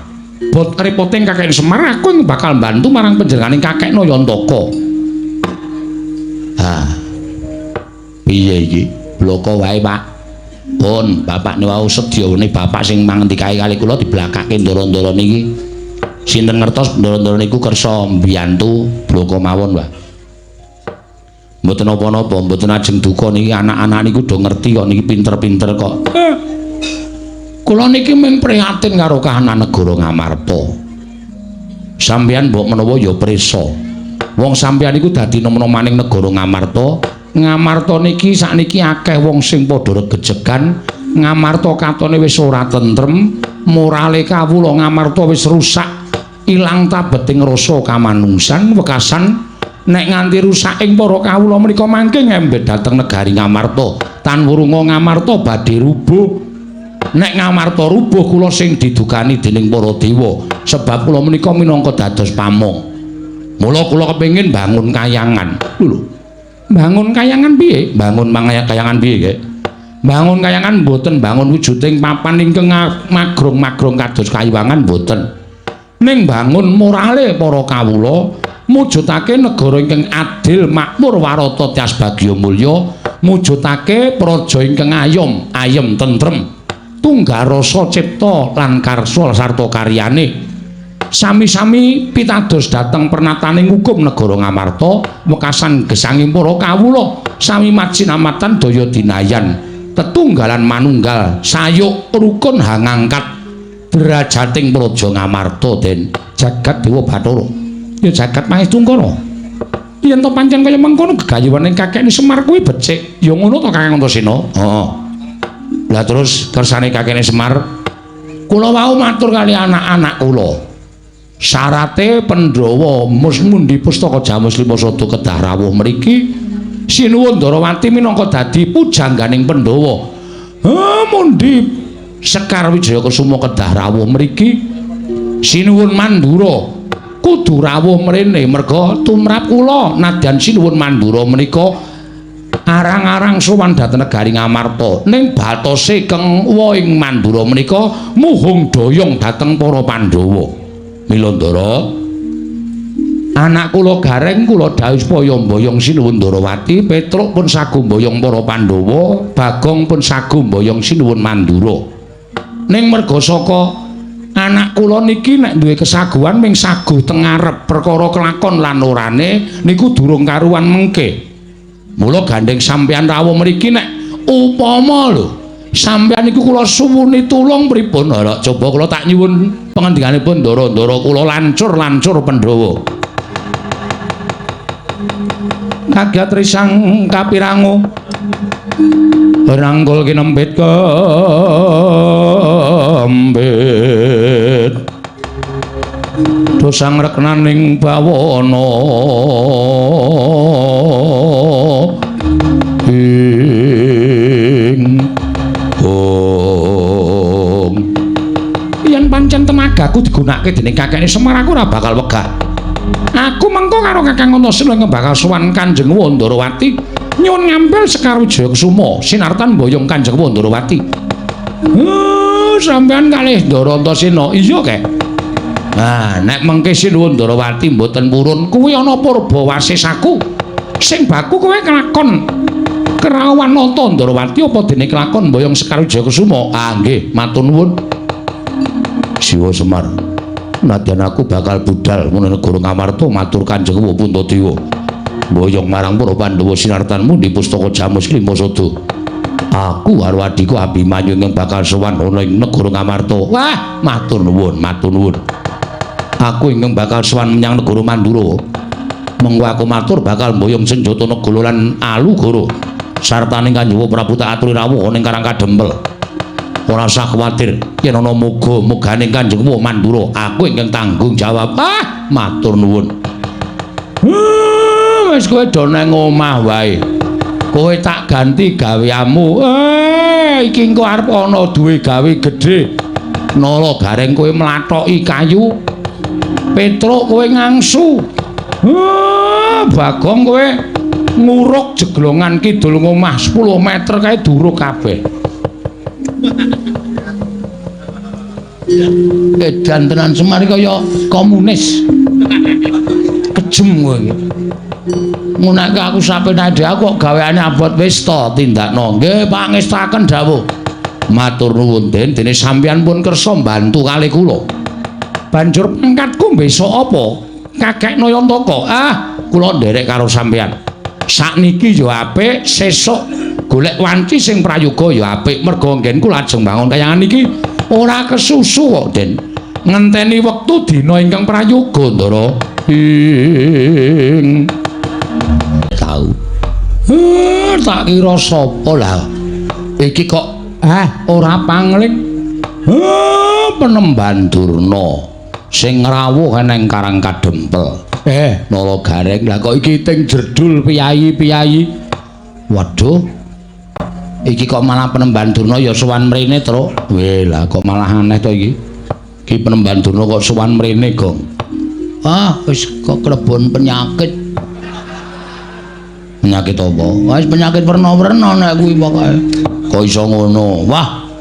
Bot repoting kakekne Semar aku ing bakal mbantu marang panjenengane kakek Nayantaka. Ha. Piye iki? Bloko wae, Pak. Pun, bapakne wau sedyane bapak sing mangendikae kali kula diblakake ndara-ndara niki. Sinten ngertos ndara-ndara niku kersa mbiyantu bloko mawon, Pak. Mboten napa-napa, mboten ajeng duka niki anak-anak niku do ngerti kok niki pinter-pinter kok. Kula niki mung prihatin karo kahanan negara Ngamarta. Sampeyan mbok menawa ya prisa. Wong sampeyan iku dadi nom-nomaning negara Ngamarta. Ngamarta niki sakniki akeh wong sing padha regejegan. Ngamarta katone wis ora tentrem, morale kawula Ngamarta wis rusak, ilang tabeting rasa kamanungsan wekasan nek nganti rusak ing para kawula menika mangke ngembet dhateng negari Ngamarta. Tan wurunga Ngamarta badhe rubuh. Nek Ngamarta rubuh kula sing didukani dening para dewa, sebab kula menika minangka dados pamong. Mula kula kepengin bangun kayangan. Lho, bangun kayangan piye? Bangun kayangan piye, Gek? Bangun kayangan mboten bangun wujuding papan ingkang magrong-magrong kados kayuwangan mboten. Ning bangun morale para kawula, mujudake negara ingkang adil, makmur, warata, tias bagya mulya, mujudake praja ingkang ayom, ayem tentrem, tunggal rasa cipta lan karsa sarta karyane. Sami-sami pitados dhateng pernataning hukum negara Ngamarta, wekasan gesanging para kawula sami majinamatan daya dinayan, tetunggalan manunggal, sayuk rukun hangangkat derajating praja Ngamarta. Den jagat Dewa Bathara, ya jagat Mahestungkara. Yen to pancen kaya mengkono gegayuhane kakekne Semar kuwi becik, ya ngono to Kakang Antasena? Heeh. Lah terus kersane kakekne Semar, kula wau matur kali anak-anak kula. Syarate Pandhawa mundi pustaka Jamus Lima Sada kedah rawuh mriki. Sinuwun Ndarawati minangka dadi pujangganing Pandhawa. Mundi Sekar Wijaya Kusuma kedah rawuh mriki. Sinuwun Mandura kudu rawuh mrene merga tumrap kula nadyan Sinuwun Mandura menika arang-arang sowan dhateng negari Ngamarta. Ning batose keng ing Mandura menika muhung doyong dhateng para Pandhawa. Mila Ndara, anak kula Gareng kula dhawuh supaya mboyong Sinuwun Ndarawati, Petruk pun sagu mboyong para Pandhawa, Bagong pun sagu mboyong Sinuwun Mandura. Ning merga saka anak kula niki nek duwe kesaguhan ming saguh teng ngarep, perkara kelakon lan orane niku durung karuan mengke. Mula gandeng sampeyan rawuh mriki nek upama lho sampeyan niku kula suwuni tulung pripun? Ora coba kula tak nyuwun pangandikanipun ndara-ndara kula lancur-lancur Pandhawa. Kagiat risang kapirangu rangkul kinempit kembit dosang reknaning bawana ing ong. Yen pancen tenagaku digunakake dening kakekne Semar, aku ora bakal wegah. Aku mengko karo Kakang Antasena ingkang bakal sowan Kanjeng Wandarawati nyuwun ngampil Sekar Wijaya Kusuma sinartan mboyong Kanjeng Wandarawati. Sampeyan kalih Ndara Antasena. Iya, Kek. Nah, nek mengke Sinuwun Ndarawati mboten purun, kuwi ana purba wasesaku. Sing baku kowe kelakon kerawan nata Ndarawati apa dene kelakon mboyong Sekar Wijaya Kusuma? Ah, nggih, matur nuwun. Siwa Semar, nadyan aku bakal budal menuju negara Ngamarta matur Kanjeng Puntadewa. Mboyong marang para Pandhawa sinartan mundi pustaka Jamus Lima Sada. Aku karo adhiku Abimanyu ingkang bakal sowan ana ing negara Ngamarta. Wah, matur nuwun, matur nuwun. Aku ingkang bakal sowan menyang negara Mandura. Mengko aku matur bakal mboyong senjata Negala lan Alugoro. Sartane Kanjeng Prabu tak aturi rawuh ning Karang Kadempel. Ora usah kuwatir yen ana muga-mugane Kanjeng Mandura, aku ingkang tanggung jawab. Ah, matur nuwun. Wis kowe do nang omah wae. Kowe tak ganti gaweanmu. Iki engko arep ana duwe gawe gedhe. Nala Gareng kowe mlathoki kayu. Petruk kowe ngangsu. Bagong kowe nguruk jeglongan kidul ngomah 10 meter kae duruk kabeh. Edan tenan Semar kaya komunis. Kejem kowe iki. Ngunake aku sapenake dhewe aku kok gaweane abot wis to tindakno. Nggih pangestaken dawuh. Matur nuwun Den, dene sampeyan pun kersa mbantu kalih kula. Banjur pangkatku besok apa? Kakek Nayantaka. Ah, kula nderek karo sampeyan. Sakniki ya apik, sesuk golek wanci sing prayoga ya apik. Merga nggen kula ajeng bangun kayangan iki ora kesusu kok, Den. Ngenteni wektu dina ingkang prayoga, Ndara. Ing tau. Tak kira sapa lah. Iki kok ora pangling. Penemban Durna sing ngrawuh nang Karang Kadempel. Nala Gareng, lah kok iki ting jerdul piyayi-piyayi. Waduh. Iki kok malah Penemban Durna ya sowan mrene, Truk. Weh, lah kok malah aneh to iki. Iki Penemban Durna kok sowan mrene, Gong. Ah, wis kok klebon penyakit. Penyakit apa? Wis penyakit werna-werna nek kuwi pokoke. Kok iso ngono? Wah.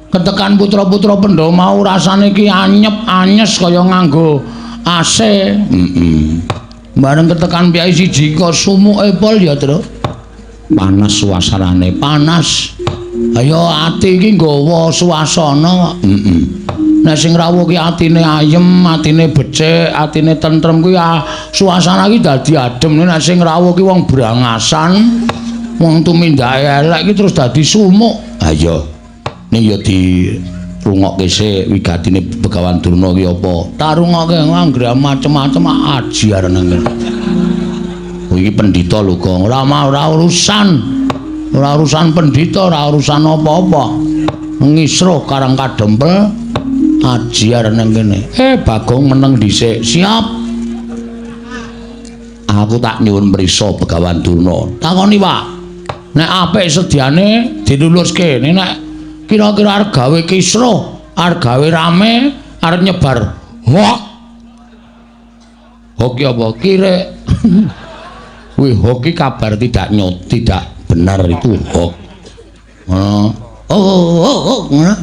Ketekan putra-putra Pandhawa mau rasane iki anyep-anyes kaya nganggo AC. Heeh. Bareng ketekan piyai siji kok sumuke pol ya, Truk. Panas suasanane, panas. Ayo ati iki nggawa suasana kok. Heeh. Nek sing rawuh ki atine ayem, atine becik, atine tentrem kuwi suasana iki dadi adem. Nek sing rawuh ki wong brangasan, wong tumindake elek iki terus dadi sumuk. Ha iya. Ning ya dirungokke sik wigatine Begawan Durna ki apa? Tak rungokke anggere macem-macem aji arene ngene. Iki pendhita lho, Gong. Ora ora urusan. Ora urusan pendhita, ora urusan apa-apa. Ngisruh Karang Kadempel aji arene kene. Bagong meneng dhisik. Siap. Aku tak nyuwun prisa Begawan Durna. Takoni, Pak. Nek apik sediane diluluske. Nek kira-kira arep gawe kisruh, arep gawe rame, arep nyebar hoak. Hoki apa? Kirek. Wih, hoki kabar tidak nyot, tidak benar itu hoak. Oh, oh, oh, ngono.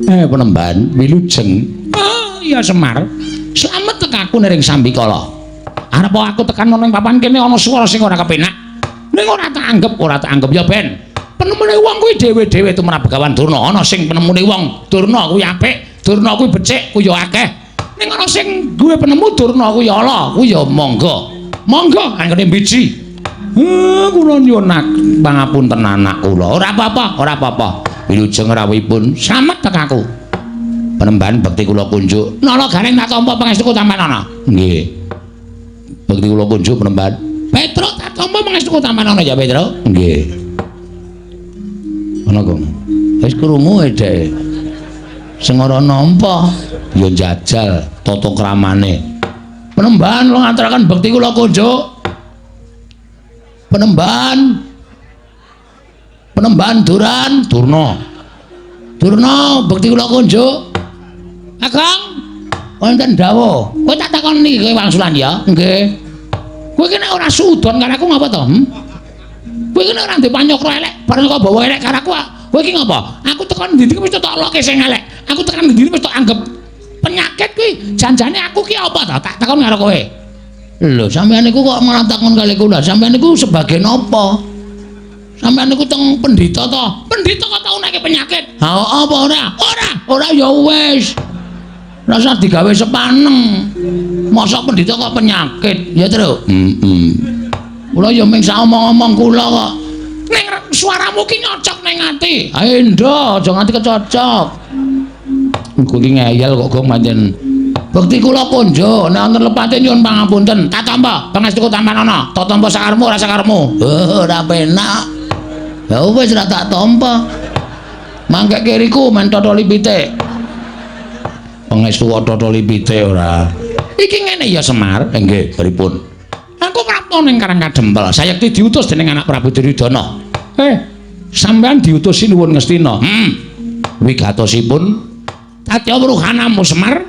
Penemban wilujeng. Oh, iya Semar. Slamet tekaku niring sambikala. Arep aku tekan ana ing papan kene ana swara sing ora kepenak. Ning ora tak anggep, ora tak anggep ya ben. Penemune wong kuwi dhewe-dhewe tumrap Begawan Durna. Ana sing penemune wong Durna kuwi apik, Durna kuwi becik, kuwi ya akeh. Ning ana sing duwe penemu Durna kuwi ala, kuwi ya monggo. Monggo anggone biji. Kula nyuwun pangapunten anak kula. Ora apa-apa, ora apa-apa. Wilujeng rawuhipun slamet tekaku. Penemban bekti kula kunjuk. Nala Gareng tak tampa pangestuku tampanana. Nggih. Bekti kula kunjuk Penemban. Petruk tak tampa pangestuku tampanana ya, Petruk. Nggih. Ana Gong. Wis krungu e dhek. Sing ora nampa ya njajal tata kramane. Penemban kula ngaturaken bekti kula kunjuk. Penemban. Penemban Duran, Durna. Durna bekti kula kunjuk. Kakang, wonten dawuh. Kowe tak takoni kowe wangsulan ya? Nggih. Kowe iki nek ora suudon karo aku ngapa to? Kowe iki nek ora ndek panyokra elek, bareng kok bawa elek karo aku, kowe iki ngapa? Aku tekan ndi-ndi wis tak loke sing elek. Aku tekan ndi-ndi wis tak anggap penyakit kuwi. Janjane aku ki apa to? Tak takon karo kowe. Lho, sampeyan niku kok malah takon kali kula. Sampeyan niku sebagai napa? Sampeyan niku teng pendhita to? Pendhita kok tau nek penyakit? Ha apa ora? Ora, ora ya wis. Rasa digawe sepaneng. Mosok pendhita kok penyakit, ya, Truk? Heeh. Kula ya mung sak omong-omong kula kok. Ning suaramu ki nyocok ning ati. Ayo ndo, aja nganti kecocok. Engko ki ngeyel kok gong pancen. Bekti kula konjo, nek wonten lepate nyuwun pangapunten. Tak tampa, pangestuku tampanana. Tak tampa sakarepmu ora sakarepmu. Oh, ora penak. Ya wis ora tak tampa. Mangke kiriku men totoli pitik. Pangestu kok totoli pitik ora. Iki ngene ya Semar. Nggih, pripun? Aku prapta ning Karang Kadempel. Sayekti diutus dening anak Prabu Duryudana. Sampeyan diutus sinuwun Ngastina. Wigatosipun Satya Wruhanamu Semar.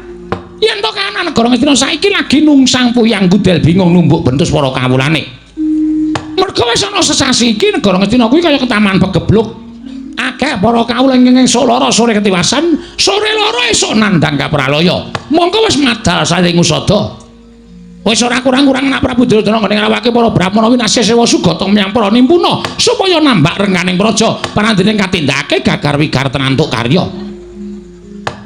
Yen to kahanan negara Ngastina saiki lagi nungsang puyang gudel bingung numbuk bentus para kawulane. Merga wis ana sesasi iki negara Ngastina kuwi kaya ketaman pegebluk. Akeh para kawula ingkang esuk lara sore ketiwasan, sore lara esuk nandhang kapralaya. Mongko wis madal saring usada. Wis ora kurang-kurang anak Prabu Duryudana nggone ngrawake para brahmana winasih sewa sugata menyang para nimpuna supaya nambak rengganing praja panandene katindakake gagar wigar tenantuk karya.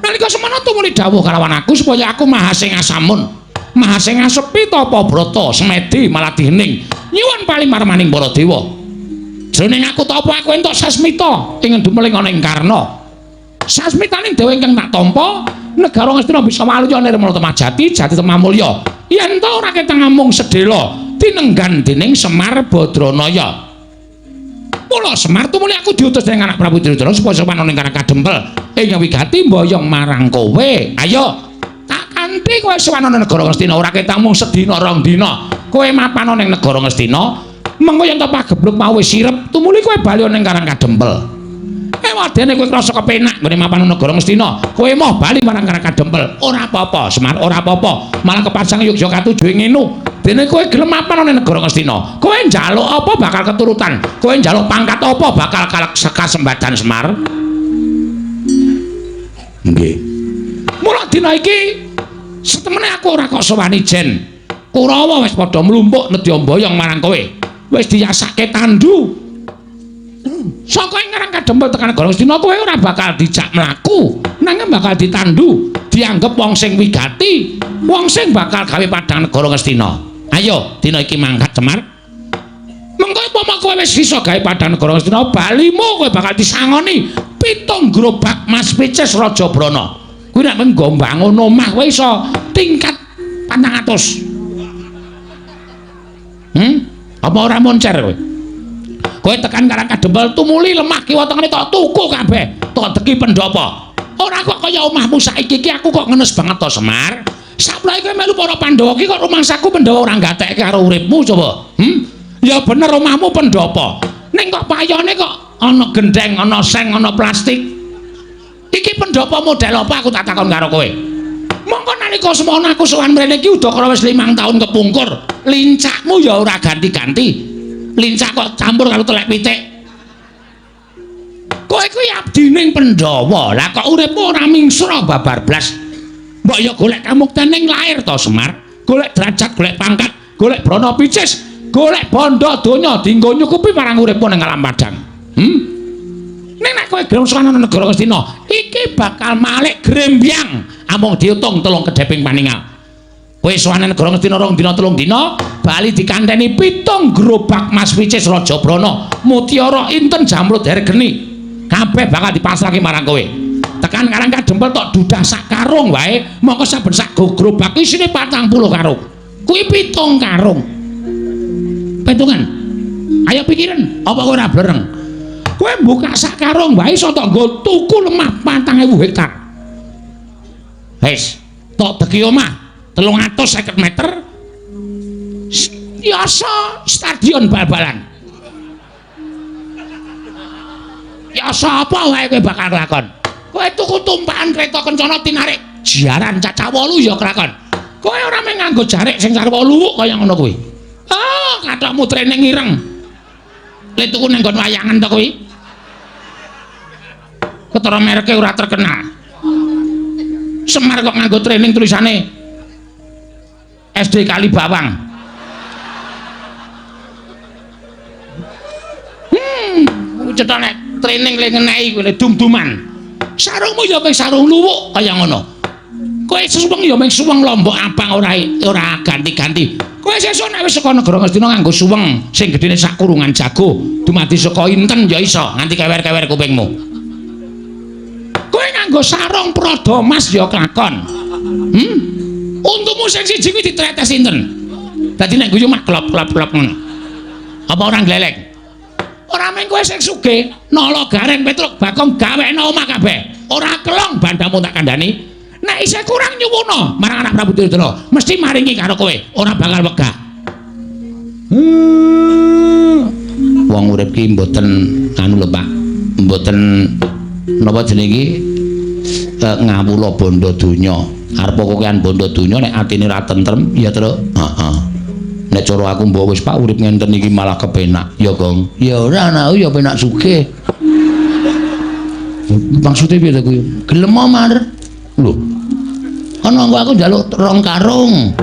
Nalika semana tumuli dawuh kalawan aku supaya aku mahasingasamun, mahasingasepi tapa brata semedi maladih hening nyuwun palimarmaning para dewa. Jroning aku tapa aku entuk sasmita ing dumeling ana ing Karna. Sasmitaning dewa ingkang tak tampa negara Ngastina bisa waluya nirmala temajati jati temamulya. Yen ta ora ketang amung sedhela tinenggan dening Semar Badranaya. Mula Semar tumuli aku diutus dening anak Prabu Duryudana supaya sowan ning Karang Kadempel ing wigati mboyong marang kowe. Ayo tak kanthi kowe sowan ning negara Ngastina ora ketang mung sedina rong dina. Kowe mapan ning negara Ngastina, mengko yen ta pagebluk mau wis sirep, tumuli kowe bali ning Karang Kadempel. Ewadene kowe krasa kepenak nggone mapan negara Ngastina, kowe moh bali marang Karang Kadempel. Ora apa-apa, Semar, ora apa-apa. Malah kepasang yogya katuju ing ngene. Dene kowe gelem mapan ning negara Ngastina, kowe njaluk apa bakal keturutan, kowe njaluk pangkat apa bakal kasembadan Semar. Nggih. Mula dina iki setemene aku ora kok sowani jen. Kurawa wis padha mlumpuk nedya mboyong marang kowe. Wis diyasake tandu. Saka ing Karang Kadempel tekan negara Ngastina kowe ora bakal dijak mlaku, nanging bakal ditandu, dianggep wong sing wigati, wong sing bakal gawe padhang negara Ngastina. Ayo, dina iki mangkat Semar. Mengko upama kowe wis iso gawe padhang negara Ngastina, balimu kowe bakal disangoni 7 gerobak Mas Picis Raja Brana. Kuwi nek nggo mbangun omah kowe iso tingkat 400. Apa ora moncer kowe? Kowe tekan Karang Kadempel tumuli lemah kiwa tengene tok tuku kabeh, tok deki pendhapa. Ora kok kaya omahmu saiki iki aku kok ngenes banget to Semar. Saplae kowe melu para Pandhawa iki kok rumangsaku Pandhawa ora gatekke karo uripmu coba. Ya bener omahmu pendhapa. Ning kok payone kok ana gendeng, ana seng, ana plastik. Iki pendhapa model apa aku tak takon karo kowe. Mongko nalika semono aku sowan mrene iki udakara wis 5 tahun kepungkur. Lincakmu ya ora ganti-ganti. Lincak kok campur karo telek pitik. Kowe kuwi abdining Pandhawa. Lah kok uripmu ora mingsra babar blas. Mbok ya golek kamukten ning lair to Semar. Golek derajat, golek pangkat, golek brana picis, golek bondo donya dienggo nyukupi marang uripmu ning alam padang. Ning nek kowe gelem sowan nang negara Ngastina, iki bakal malik grembyang amung diutung 3 kedheping paningal. Kowe sowan nang negara Ngastina 2 dina 3 dina, bali dikanteni 7 gerobak Mas Picis Raja Brana, mutiara inten jamrud hergeni. Kabeh bakal dipasrahke marang kowe. Tekan Karang Kadempel tok dudah sak karung wae, mongko saben sak gerobak isine 40 karung. Kuwi 7 karung. Petungan. Ayo pikiran, apa kowe ora blereng? Kowe buka sak karung wae iso tok nggo tuku lemah 4000 hektar. Wis, tok deki omah 350 meter. Yasa stadion bal-balan. Yasa apa wae kowe bakal kelakon? Kowe tuku tumpakan kereta kencana tinarik jaran cacah 8 ya kelakon. Kowe ora mung nganggo jarik sing sarwa luwuk kaya ngono kuwi. Ah, kathokmu training ireng. Le tuku nang nggon wayangan to kuwi. Ketara mereke ora terkenal. Semar kok nganggo training tulisane SD Kalibawang. Cetha nek training le ngeneki kuwi dum-duman. Sarungmu ya mung sarung luwuk kaya ngono. Kowe suweng ya mung suweng lombok abang ora ganti-ganti. Kowe sesuk nek wis saka negara Ngastina nganggo suweng sing gedene sak kurungan jago, dumadi saka inten ya iso nganti kewer-kewer kupingmu. Kowe nganggo sarung prada mas ya kelakon. Untumu sing siji kuwi ditretes inten. Dadi nek guyu mah klop-klop-klop ngono. Apa ora gleleng? Ora mung kowe sing sugih, nala gareng Petruk Bagong gawekno omah kabeh. Ora kelong bandamu tak kandhani. Nek isih kurang nyuwuna marang anak Prabu Duryudana, mesti maringi karo kowe, ora bakal wegah. Wong urip ki mboten anu lho Pak, mboten napa jenenge iki ngawula bondo donya. Arep kokean bondo donya nek atine ora tentrem ya, Truk. Heeh. Nek cara aku mbok wis Pak urip ngenten iki malah kepenak. Ya, Gong. Ya ora anakku ya penak sugih. Maksude piye to kuwi? Gelem Mar. Lho. Ana engko aku njaluk 2 karung.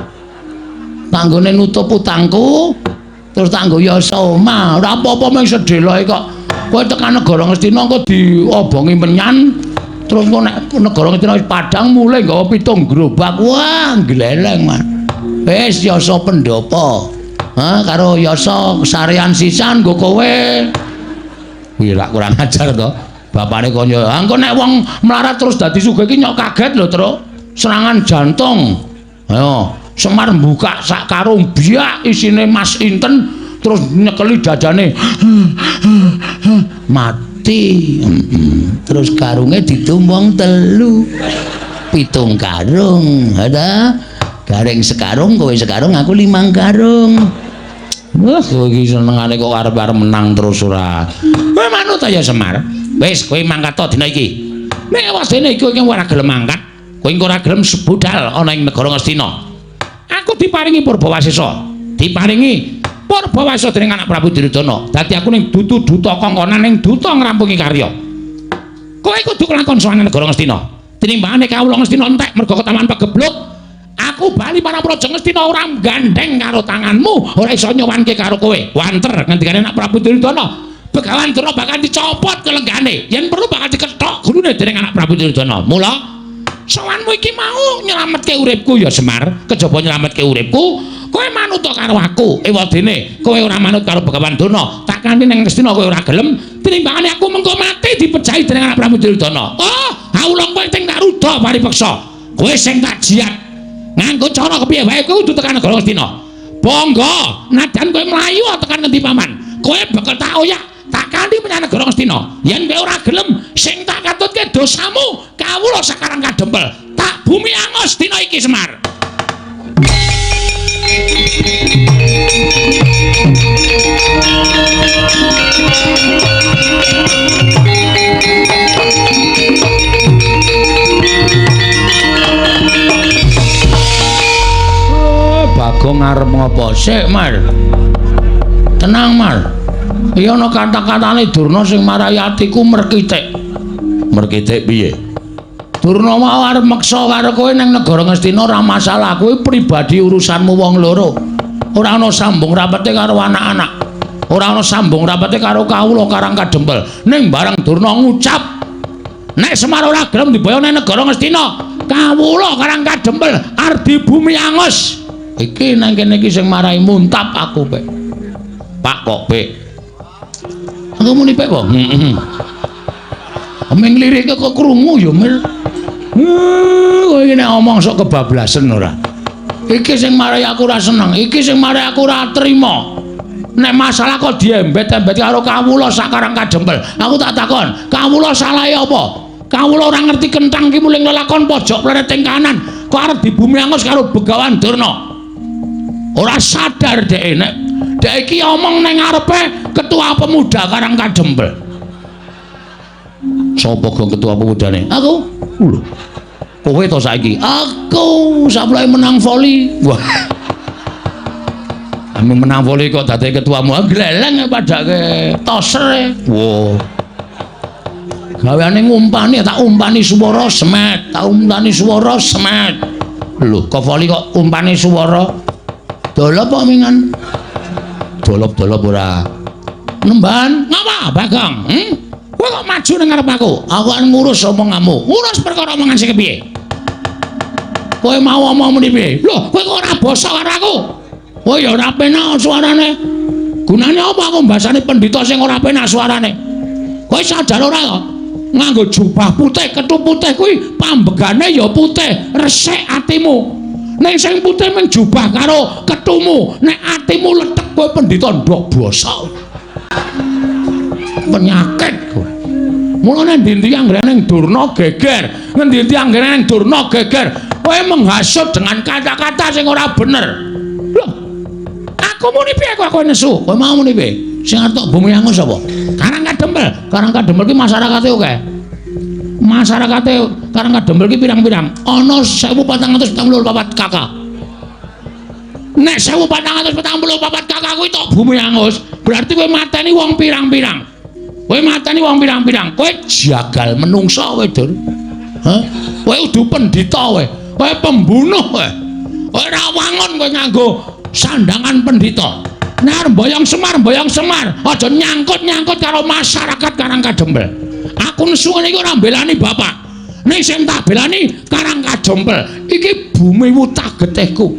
Tanggone nutup utangku, terus tak nggo yasa omah. Ora apa-apa mung sedheloe kok. Kowe tekan negara Ngastina engko diobongi menyan, terus engko nek negara Ngastina wis padhang mulih nggawa 7 gerobak. Wah, gleleng, Mas. Wis yasa pendhapa. Ha, karo yasa sarean sisan nggo kowe. Kuwi lak kurang ajar to. Bapane kaya, engko nek wong melarat terus dadi sugih iki nyok kaget lho, Truk. Serangan jantung. Ayo. Semar mbuka sak karung biak isine Mas Inten terus nyekeli dadane mati. Terus karunge ditumbong 3. 7 karung. Ada garing sekarung, kowe sekarung, aku 5 karung. Wah, kowe iki senengane kok arep-arep menang terus ora. Kowe manut ya Semar. Wis, kowe mangkat to dina iki. Nek wasene iki kowe ora gelem mangkat, kowe engko ora gelem budal ana ing negara Ngastina. Aku diparingi Purbawasesa. Diparingi Purbawasesa dening anak Prabu Duryudana. Dadi aku ning dutu-duta kongkonan ning duta ngrampungi karya. Kowe kudu kelakon sowan negara Ngastina. Tinimbangane kawula Ngastina entek mergo ketaman pegebluk. Aku bali marang Praja Ngastina ora gandeng karo tanganmu, ora iso nyowanke karo kowe. Wanter ngendikane anak Prabu Duryudana. Begawan Durna bakal dicopot kelenggane. Yen perlu bakal dikethok gulune dening anak Prabu Duryudana. Mula sowanmu iki mau nyelametke uripku ya Semar. Kejaba nyelametke uripku, kowe manut karo aku. Ewadene kowe ora manut karo Begawan Durna, tak kanthi ning Ngastina kowe ora gelem, tinimbangane aku mengko mati dipejahi dening anak Prabu Duryudana. Oh, awula kowe sing tak ruda paripeksa. Kowe sing tak jiat. Nganggo cara kepiye wae kowe kudu tekan negara Ngastina. Bangga, nadyan kowe mlayu tekan ngendi paman. Kowe bakal tak oyak, tak kanthi menyang negara Ngastina. Yen kowe ora gelem, sing tak katutke dosamu, kawula sakarang kadempel. Tak bumi angus dina iki Semar. Bagong arep ngopo sik, Mar? Tenang, Mar. Iya ana kata-katane Durna sing marai atiku merkitik. Merkitik piye? Durna mau arep meksa karo kowe ning negara Ngastina ora masalah, kowe pribadi urusanmu wong loro. Ora ana sambung rapete karo anak-anak. Ora ana sambung rapete karo kawula Karang Kadempel. Ning bareng Durna ngucap nek Semar ora gelem diboyong ning negara Ngastina, kawula Karang Kadempel arep bumi angus. Iki nang kene iki sing marai muntap aku, Pek. Pak kok, Pek? Aku muni Pek kok. Heeh. Ameng lirike kok krungu ya, Mir. Kowe iki nek omong sok kebablasen ora. Iki sing marai aku ora seneng, iki sing marai aku ora trima. Nek masalah kok diembet-embet karo kawula sakarang kadempel. Aku tak takon, kawula salahe apa? Kawula ora ngerti kenthang ki muling lelakon pojok plereting kanan, kok arep dibumi angus karo Begawan Durna. Ora sadar dhek nek dhek iki omong ning ngarepe ketua pemuda Karang Kadempel. Sapa gong ketua pemudane? Aku. Lho. Kowe to saiki? Aku sapleke menang voli. Wah. Ame menang voli kok dadi ketuamu. Gleleng padake toser. Wah. Gaweane ngumpani, tak umpani swara semet, tak umpani swara semet. Lho, kok voli kok umpani swara? Dolop kok mingan? Dolop-dolop ora. Nemban, ngapa Bagong? Kowe kok maju ning ngarep aku? Aku kan ngurus omonganmu. Ngurus perkara omongan sing kepiye? Kowe mau omong muni piye? Lho, kowe kok ora basa karo aku? Kowe ya ora penak suarane. Gunane apa aku mbasane pendhita sing ora penak suarane? Kowe sadar ora kok? Nganggo jubah putih, kethu putih kuwi pambegane ya putih, resik atimu. Ning sing putih mung jubah karo kethumu, nek atimu lethek kowe pendhita ndok basa. Penyakit kowe. Mulane endi-endi anggere ning Durna geger, ngendi-endi anggere ning Durna geger, kowe menghasut dengan kata-kata sing ora bener. Lho, aku muni piye kok kowe nesu? Kowe mau muni piye? Sing arep tok bumi angus sapa? Karang Kadempel. Karang Kadempel ki masyarakate akeh. Masyarakate Karang Kadempel ki pirang-pirang? Ana 1444 KK. Nek 1444 KK kuwi tok bumi angus, berarti kowe mateni wong pirang-pirang. Kowe mateni wong pirang-pirang, kowe jagal menungsa kowe, Dur. Hah? Kowe kudu pendhita kowe. Kowe pembunuh kowe. Kowe ora wangun kowe nganggo sandangan pendhita. Nek arep mboyong Semar, mboyong Semar, aja nyangkut-nyangkut karo masyarakat Karang Kadempel. Aku nesu ngene iki ora mbelani bapak. Ning sing tak belani Karang Kadempel. Iki bumi wutah getihku.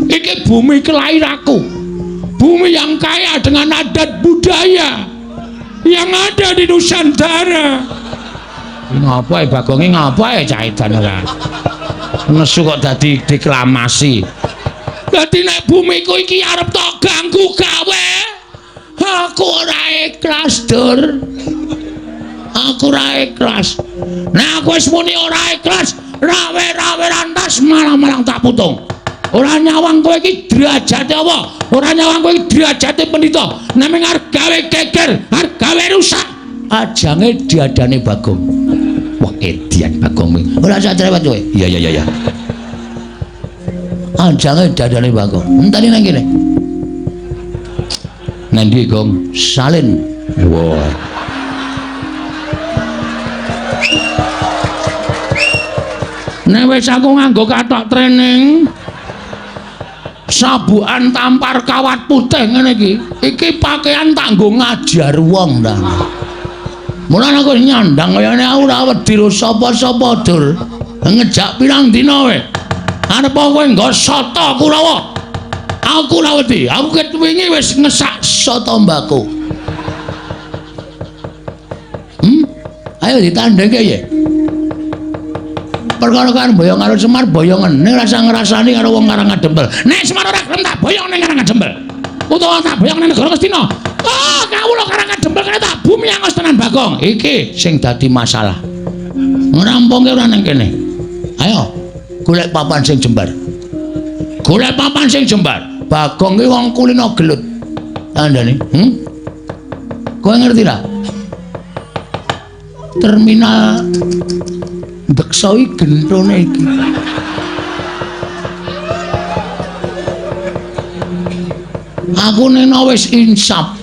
Iki bumi kelahiranku. Bumi yang kaya dengan adat budaya yang ada di Nusantara. Ngapa ya Bagonge, ngapa ya cah edan ora? Nesu kok dadi deklamasi. Dadi nek bumiku iki arep tok ganggu gawe, aku ora ikhlas, Dur. Aku ora ikhlas. Nek aku wis muni ora ikhlas, rawe-rawe rantas malang-malang tak putung. Ora nyawang kowe iki derajate apa? Ora nyawang kowe iki derajate pendhita. Nek mung arep gawe geger, arep gawe rusak, ajange diadane Bagong. Wah, edian Bagong kuwi. Ora usah cerewet kowe. Iya iya iya. Ajange diadane Bagong. Enteni nang kene. Nang ndi, Gong? Salin. Wah. Nek wis aku nganggo kathok training, sabukan tampar kawat putih ngene iki, iki pakaian tak nggo ngajar wong ta. Mulane aku nyandang kaya ngene aku ora wedi ro sapa-sapa, Dur. Ngejak pirang dina kowe. Arep kowe nggo soto Kurawa. Aku ora wedi. Aku ket wingi wis ngesak soto mbako. Ayo ditandhengke ya. Perkara kan boyong karo Semar boyongen ning rasa ngrasani karo wong Karang Kadempel. Nek Semar ora gelem tak boyong ning Karang Kadempel. Utawa tak boyong ning negara Ngastina. Oh, kawula Karang Kadempel kene tak bumi angos tenan Bagong. Iki sing dadi masalah. Ngrampungke ora ning kene. Ayo, golek papan sing jembar. Golek papan sing jembar. Bagong ki wong kulino gelut. Kandhane, Kowe ngerti ra? Terminal Deksa iki genthone iki. Aku nena wis insaf.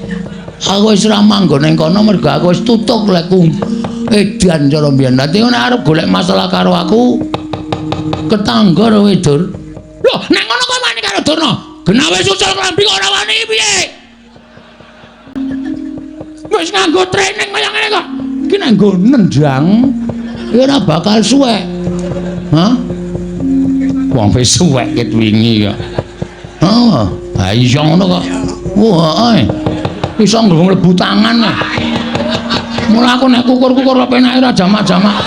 Aku wis ora manggon ning kono mergo aku wis tutuk lekku edan cara mbiyen. Dadi nek arep golek masalah karo aku ketangga kowe, Dur. Lho, nek ngono kok wani karo Durna? Genah wis ucul klambi kok ora wani piye? Wis nganggo training kaya ngene kok. Iki nek nggo nendang ora bakal suwek. Hah? Wong wis suwek ket wingi kok. Heeh, ha iya ngono kok. Wah, heeh. Iso mlebu tangan. Mula aku nek kukur-kukur penake ora jamak-jamak.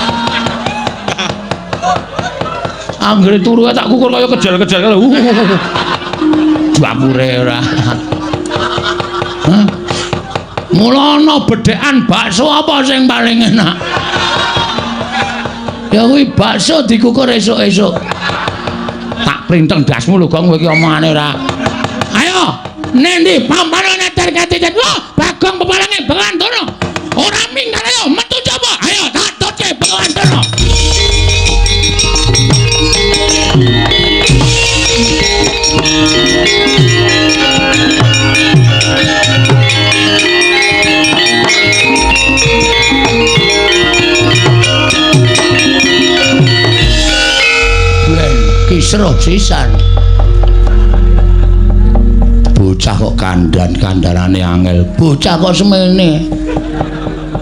Anggere turu tak kukur kaya kejel-kejel. Dapure ora. Hah? Mula ana bedhekan bakso apa sing paling enak? Ya kuwi bakso dikukur esuk-esuk. Tak printeng dasmu lho, Gong, kowe iki omongane ora. Ayo, nendi pampane neter katitet. Wah, Bagong pepalange Begawan Durna. Ora minggat ayo metu coba. Ayo tak tutke Begawan Durna. Kisruh sisan. Bocah kok kandhan-kandhanane angel. Bocah kok semene.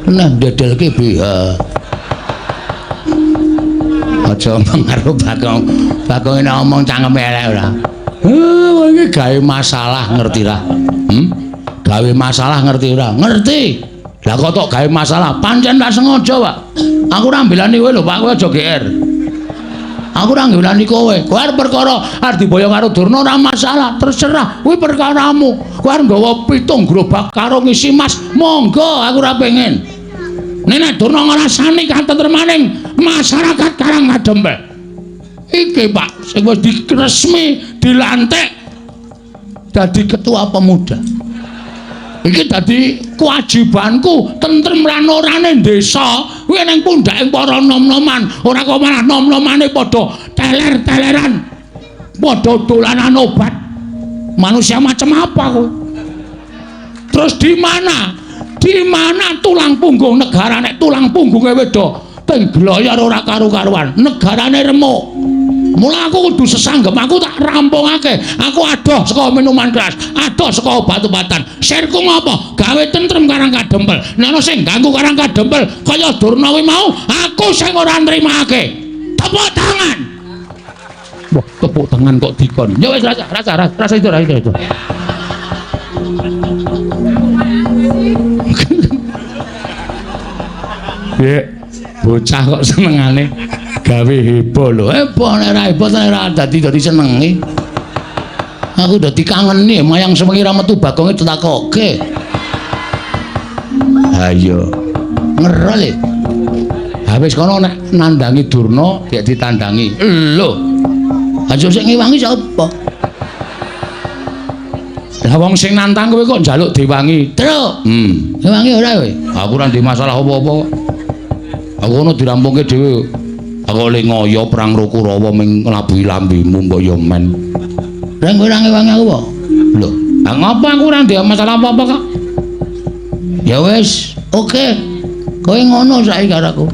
Nah ndedelke BH. Aja omong karo Bagong. Bagong nek omong cangkeme elek ora. Heh, iki gawe masalah ngerti ra? Gawe masalah ngerti ora? Ngerti. Lah kok tok gawe masalah? Pancen tak sengaja, Pak. Aku ora mbelani kowe lho, Pak. Kowe aja GR. Aku ora ngelani kowe. Kowe arep perkara arep diboyong karo Durna ora masalah, terserah. Kuwi perkaramu. Kowe arep nggawa 7 gerobak karo ngisi mas, monggo aku ora pengen. Nek Durna ngrasani katentremaning masyarakat Karang Kadempel. Iki Pak sing wis diresmi dilantik dadi ketua pemuda. Iki dadi kewajibanku tentrem lan orane desa kuwi ning pundhake para nom-noman, ora kok malah nom-nomane padha teler-teleran, padha dolanan obat. Manusia macam apa kowe? Terus di mana? Di mana tulang punggung negara nek tulang punggunge wedo tenggeloyor ora karu-karuan, negarane remuk. Mula aku kudu sesanggem, aku tak rampungake. Aku adoh saka minuman keras, adoh saka obat-obatan. Sirku ngopo? Gawe tentrem Karang Kadempel. Nek ana sing ganggu Karang Kadempel kaya Durna kuwi mau, aku sing ora nrimake. Tepuk tangan. Wah, tepuk tangan kok dikon. Ya wis rasa rasa rasa itu rasa itu. Ya, bocah kok senengane gawe heboh lho. Heboh nek ora heboh nek ora dadi senenge. Aku udah dikangeni mayang sewengi ra metu bagonge ditakoke. Ha iya. Ngerol e. Ha wis kono nek nandangi Durna gek ditandangi. Lho. Aja sing ngewangi sapa? Lah wong sing nantang kowe kok njaluk diwangi. Truk. Ngewangi ora kowe? Aku ora ndek masalah apa-apa kok. Aku ngono dirampungke dhewe. Aku le ngoyo perang karo Kurawa ming nglabuhi lambemu mbok yo men. Lah kowe ora ngewangi aku apa? Lho, lah ngopo aku ora ndek masalah apa-apa kok? Ya wis, oke. Kowe ngono saiki karo aku.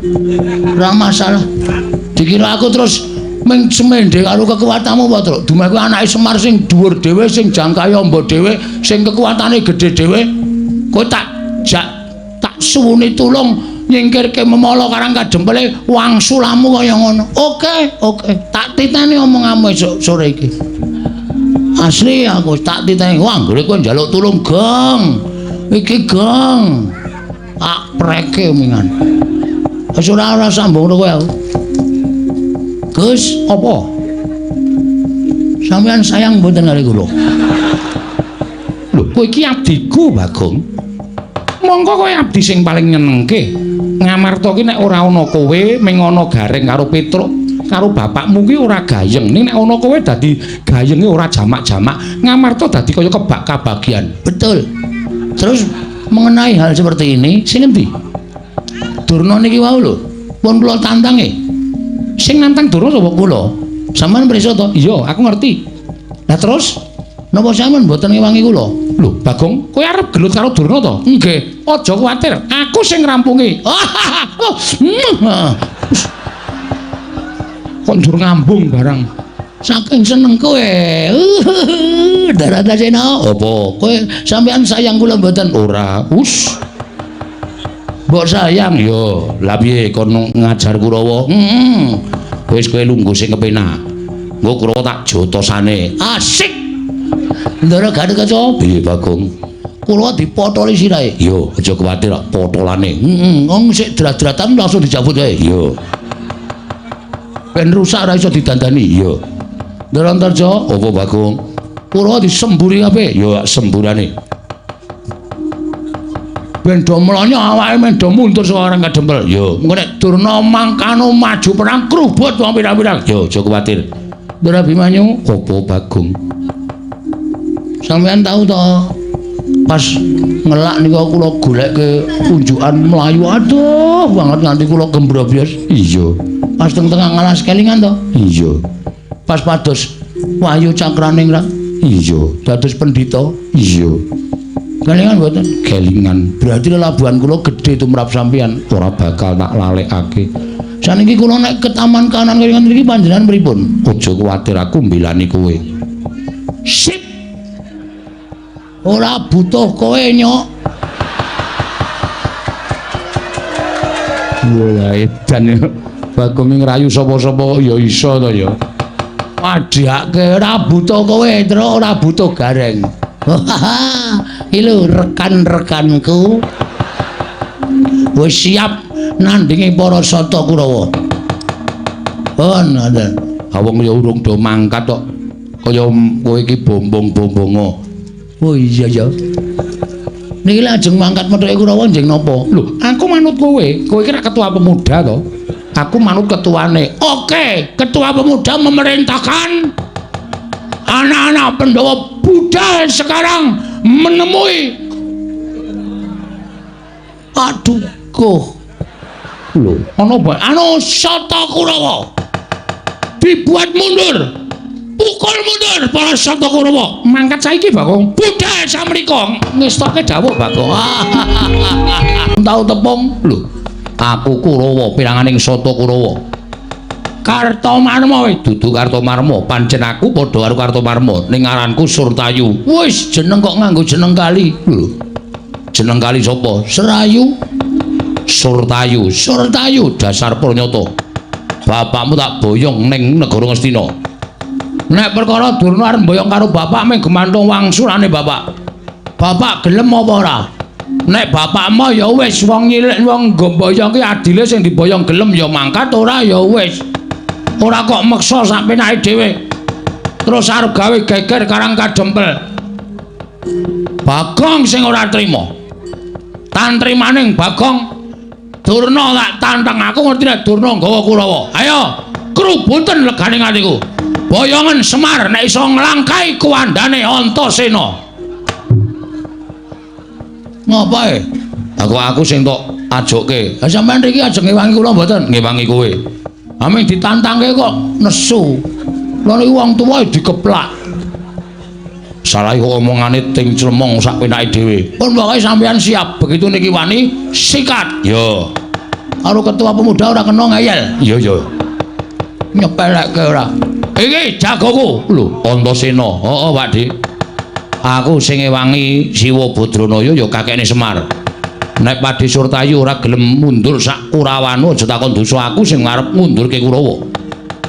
Ora masalah. Dikira aku terus ming semende karo kekuatanmu apa, Truk? Dumeh kuwi anake Semar sing dhuwur dhewe, sing jangkahe amba dhewe, sing kekuatane gedhe dhewe. Kowe tak jak tak suwuni tulung nyingkirke memala karang kadempele wangsulamu kaya ngono. Oke, oke. Tak titeni omonganmu esuk sore iki. Asli aku tak titeni. Wah, anggere kowe njaluk tulung, Gong. Iki Gong. Tak preke mingan. Wis ora sambung kowe aku. Gus, apa? Sampeyan sayang mboten kali kula? Lho, kowe iki abdiku, Bagong. Mongko kowe abdi sing paling nyenengke. Ngamarta ki nek ora ana kowe, ming ana Gareng karo Petruk, karo bapakmu ki ora gayeng. Ning nek ana kowe dadi gayenge ora jamak-jamak. Ngamarta dadi kaya kebak kabagian. Betul. Terus mengenai hal seperti ini, sing endi? Durna niki wau lho, pun kula tantange. Sing nantang Durna sapa kula? Sampeyan pirsa to? Iya, aku ngerti. Lah terus napa sampeyan mboten ngewangi kula? Lho, Bagong, kowe arep gelut karo Durna to? Nggih. Aja kuwatir, aku sing ngrampungi. Kok njur ngambung barang. Saking seneng kowe. Daratasena. Apa? Kowe sampeyan sayang kula mboten? Ora. Us. Mbok sayang yo. Lah piye kon ngajar Kurawa? Heeh. Wis kowe lungguh sing kepenak. Engko Kurawa tak jotosane. Asik. Ndara Gatotkaca. Piye Bagong? Kurawa dipotoli sirahe. Yo, aja kuwatir potolane. Heeh, wong sik drat-dratan langsung dijabut wae. Yo. Ben rusak ora iso didandani. Yo. Ndara Antarja, apa Bagong? Kurawa disemburi kabeh. Yo semburane. Ben do mlonyo awake men do mundur saka orang kadempel. Yo, engko nek Durna mangkano maju perang krubut wong pirang-pirang. Yo, aja kuwatir. Ndara Abimanyu, apa Bagong? Sampeyan tahu to pas ngelak niku kula golekke unjukan mlayu aduh banget nganti kula gembrobyos. Iya. Pas teng tengah ngalas kelingan to? Iya. Pas pados Wahyu Cakraningrat? Iya. Dados pendhita? Iya. Kelingan mboten? Kelingan. Berarti lelabuhan kula gedhe tumrap sampeyan, ora bakal tak lalekake. Saniki kula nek ke taman kanan kelingan mriki panjenengan pripun? Aja kuwatir aku mbelani kowe. Sip. Ora butuh kowe, Nyok. Wah, edan yo. Bagong ngrayu sapa-sapa ya iso to ya. Padhake ora butuh kowe, Truk, ora butuh Gareng. Iki lho rekan-rekanku. Wis siap nandingi para Sata Kurawa. Pun ngoten. Ha wong ya urung do mangkat kok. Kaya kowe iki bombong-bombongo. Oh iya ya. Niki lajeng mangkat methuke Kurawa njeng napa? Lho, aku manut kowe. Kowe iki rak ketua pemuda to. Aku manut ketuane. Oke, ketua pemuda memerintahkan anak-anak Pandhawa budal sekarang menemui. Aduh, koh. Lho, ana apa? Anu Sata Kurawa. Dibuat mundur. Pukul mundur para Sata Kurawa. Mangkat saiki, Bagong. Budal samrika. Ngestoke dawuh, Bagong. Tau tepung. Lho, aku Kurawa piranganing Sata Kurawa. Kartomarma wis dudu Kartomarma, pancen aku padha karo Kartomarma ning ngaranku Surtayu. Wis jeneng kok nganggo jeneng kali. Lho. Jeneng kali sapa? Serayu. Surtayu, Surtayu dasar pranyata. Bapakmu tak boyong ning negara Ngastina. Nek perkara Durna arep mboyong karo bapak mung gemantung wangsulane bapak. Bapak gelem apa ora? Nek bapakmu ya wis wong nyilik wong nggo mboyong ki adile sing diboyong gelem ya mangkat, ora ya wis. Ora kok meksa sak penake dhewe. Terus arep gawe geger Karang Kadempel. Bagong sing ora trima. Tantrimaning Bagong, Durna tak tantang aku ngerti nek Durna nggawa Kurawa. Ayo, krubuten legane atiku. Boyongen Semar nek iso nglangkai kuwandane Antasena. Ngopo e? Aku sing tok ajokke. Ha sampean mriki ajeng ngewangi kula mboten? Ngewangi kowe. Aming ditantangke kok nesu. Lha niku wong tuwa dikeplak. Salah kok omongane ting clemong sak penake dhewe. Pun pokoke sampean siap, begitu niki wani sikat. Yo. Karo ketua pemuda ora kena ngeyel. Iya iya. Nyepelekke ora. Iki jagoku. Lho, Antasena. Heeh, Pak Dik. Aku sing ngewangi Siwa Badranaya ya kakekne Semar. Nek Pakde Surtayu ora gelem mundur sak Kurawanu aja takon dosa aku sing arep ngundurke Kurawa.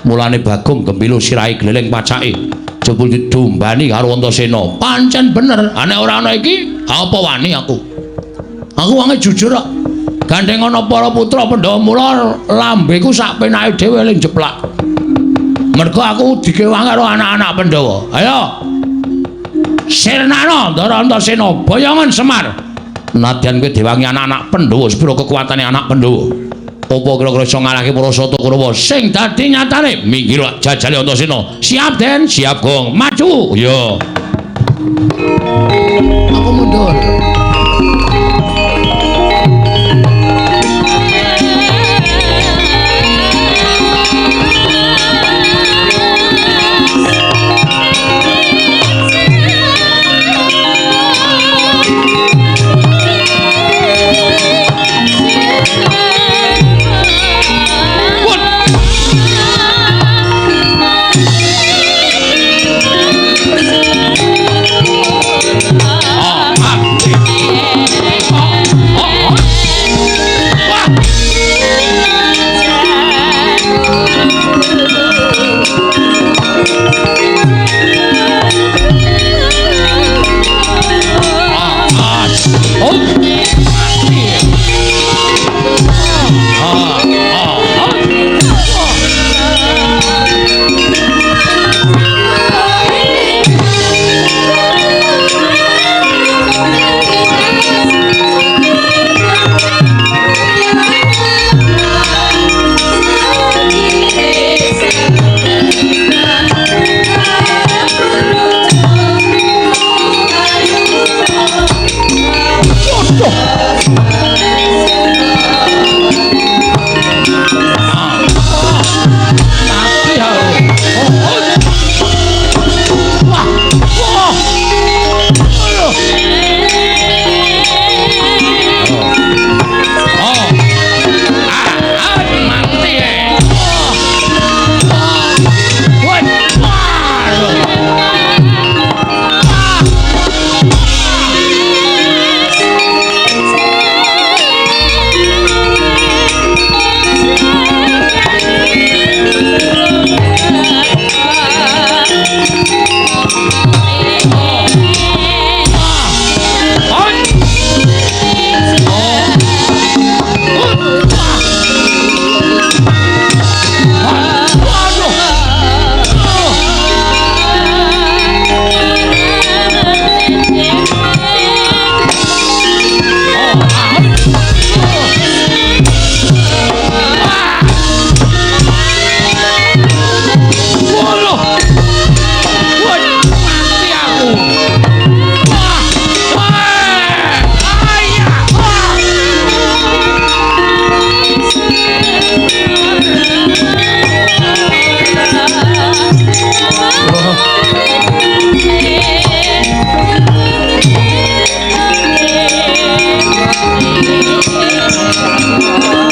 Mulane Bagong gembilo sirahe gleleng pacake. Jebul didombani karo Antasena. Pancen bener, nek ora ana iki apa wani aku. Aku wonge jujur kok. Gandeng ana para putra Pandhawa mula lambeku sak penake dhewe ling jeplak. Mergo aku dikewangi karo anak-anak Pandhawa. Ayo. Sirnana Ndara Antasena, boyongan Semar. Nadyan kowe diwangi anak-anak Pandhawa, sepiro kekuatane anak Pandhawa? Apa kira-kira iso ngalahke para sata Kurawa? Sing dadi nyatane minggir jajale Antasena. Siap Den, siap Gong. Maju. Iya. Aku mundur.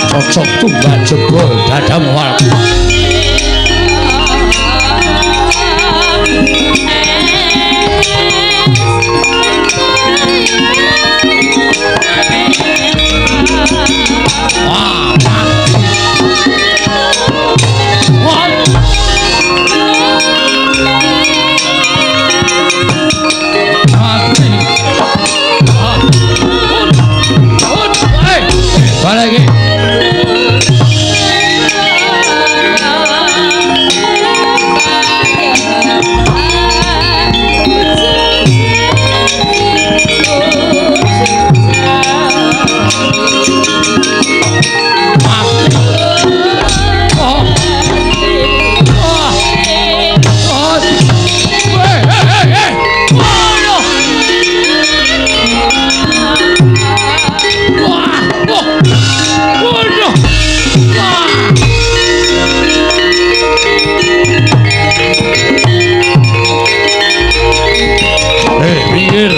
Cocok tunggal jebol dadamu walak. Wah, wah, balik lagi. Waduh. Wah. Hei, minggir.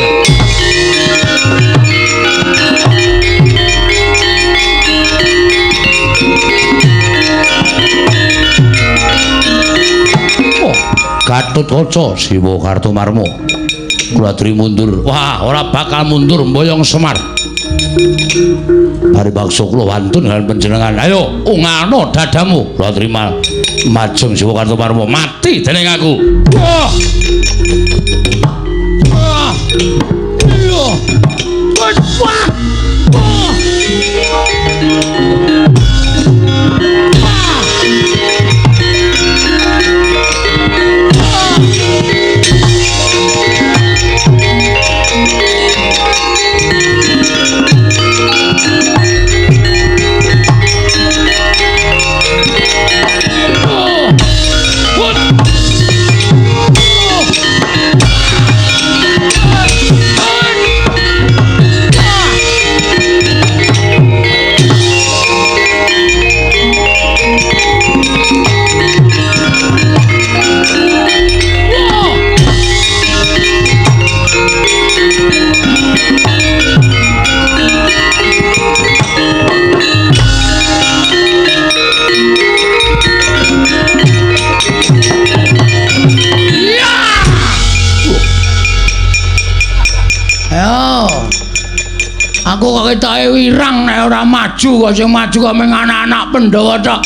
Oh, Gatotkaca Siwa Kartomarma. Kuladri mundur. Wah, ora bakal mundur mboyong Semar. Paribaksa kula wantun dengan panjenengan. Ayo, ungano dadamu. Kuladri majeng Siwa Kartomarma mati dening aku. Wah. Wah. Iya. Wah. Wah. Aku kok ketoke wirang nek ora maju kok sing maju kok mung anak-anak Pandhawa tok.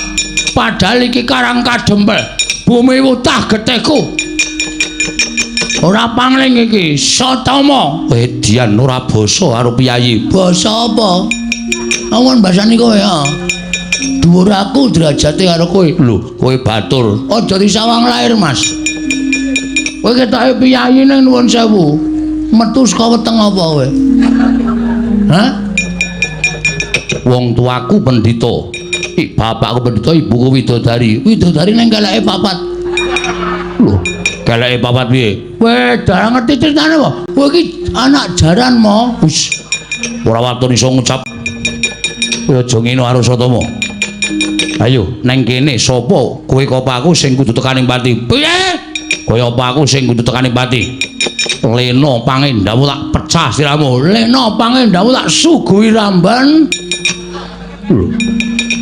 Padahal iki Karang Kadempel, bumi wutah getihku. Ora pangling iki, Satama. Edian ora basa karo piyayi. Basa apa? Awan basane kowe ya. Dhuwur aku derajate karo kowe. Lho, kowe batur. Aja disawang lair, Mas. Kowe ketoke piyayi ning nuwun sewu. Metu saka weteng apa kowe? Hah? Wong tuaku pendhita. Bapakku pendhita, ibuku widodari. Widodari ning keleke papat. Lho, keleke papat piye? Kowe darah ngerti critane apa? Kowe iki anak jaran mo. Wis. Ora waton iso ngucap. Kowe aja ngene karo Satama. Ayo, neng kene sapa kowe kapa aku sing kudu tekaning pati? Piye? Kowe apa aku sing kudu tekaning pati? Lena pangendamu tak pecah siramu. Lena pangendamu tak suguhi ramban. Lho.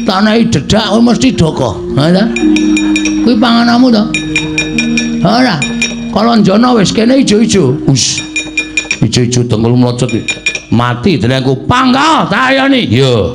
Tanehi dedak kowe mesti doko. Ha ta? Kuwi pangananmu to? Ora. Kalanjana wis kene ijo-ijo. Wis. Ijo-ijo dengkul mlocot. Mati dening aku. Pangga tayoni. Iya.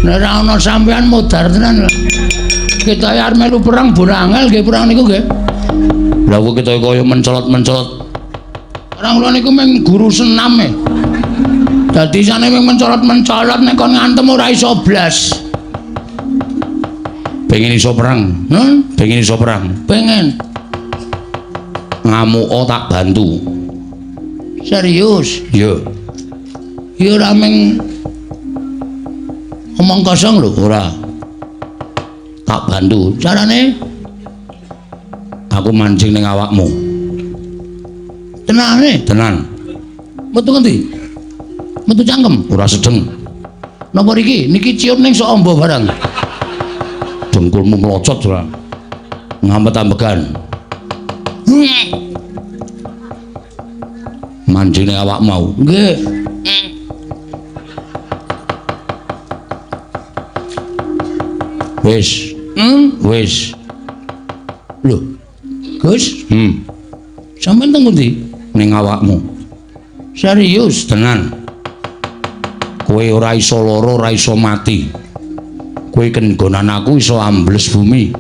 Nek ora ana sampean modar tenan. Kita arep melu perang borangel nggih perang niku nggih. Lah kok kita kaya mencolot-mencolot. Perang kula niku mung guru senam e. Dadi isane mung mencolot-mencolot nek kon ngantem ora iso blas. Pengen iso perang? Pengen iso perang? Pengen. Ngamuka tak bantu. Serius? Iya. Ya ora mung omong kosong lho, ora. Tak bantu. Carane aku mancing ning awakmu. Tenane, tenan. Metu ngendi? Metu cangkem, ora sedeng. Napa riki? Niki ciut ning sok amba barang. Dengkulmu mlocot ora. Ngampet-ambegan. Mancing ning awakmu mau. Nggih. Wis. Wis. Lho. Gus? Sampeyan teng ngendi? Ning awakmu. Serius tenan. Kowe ora iso lara, ora iso mati. Kowe kenggonan aku iso ambles bumi.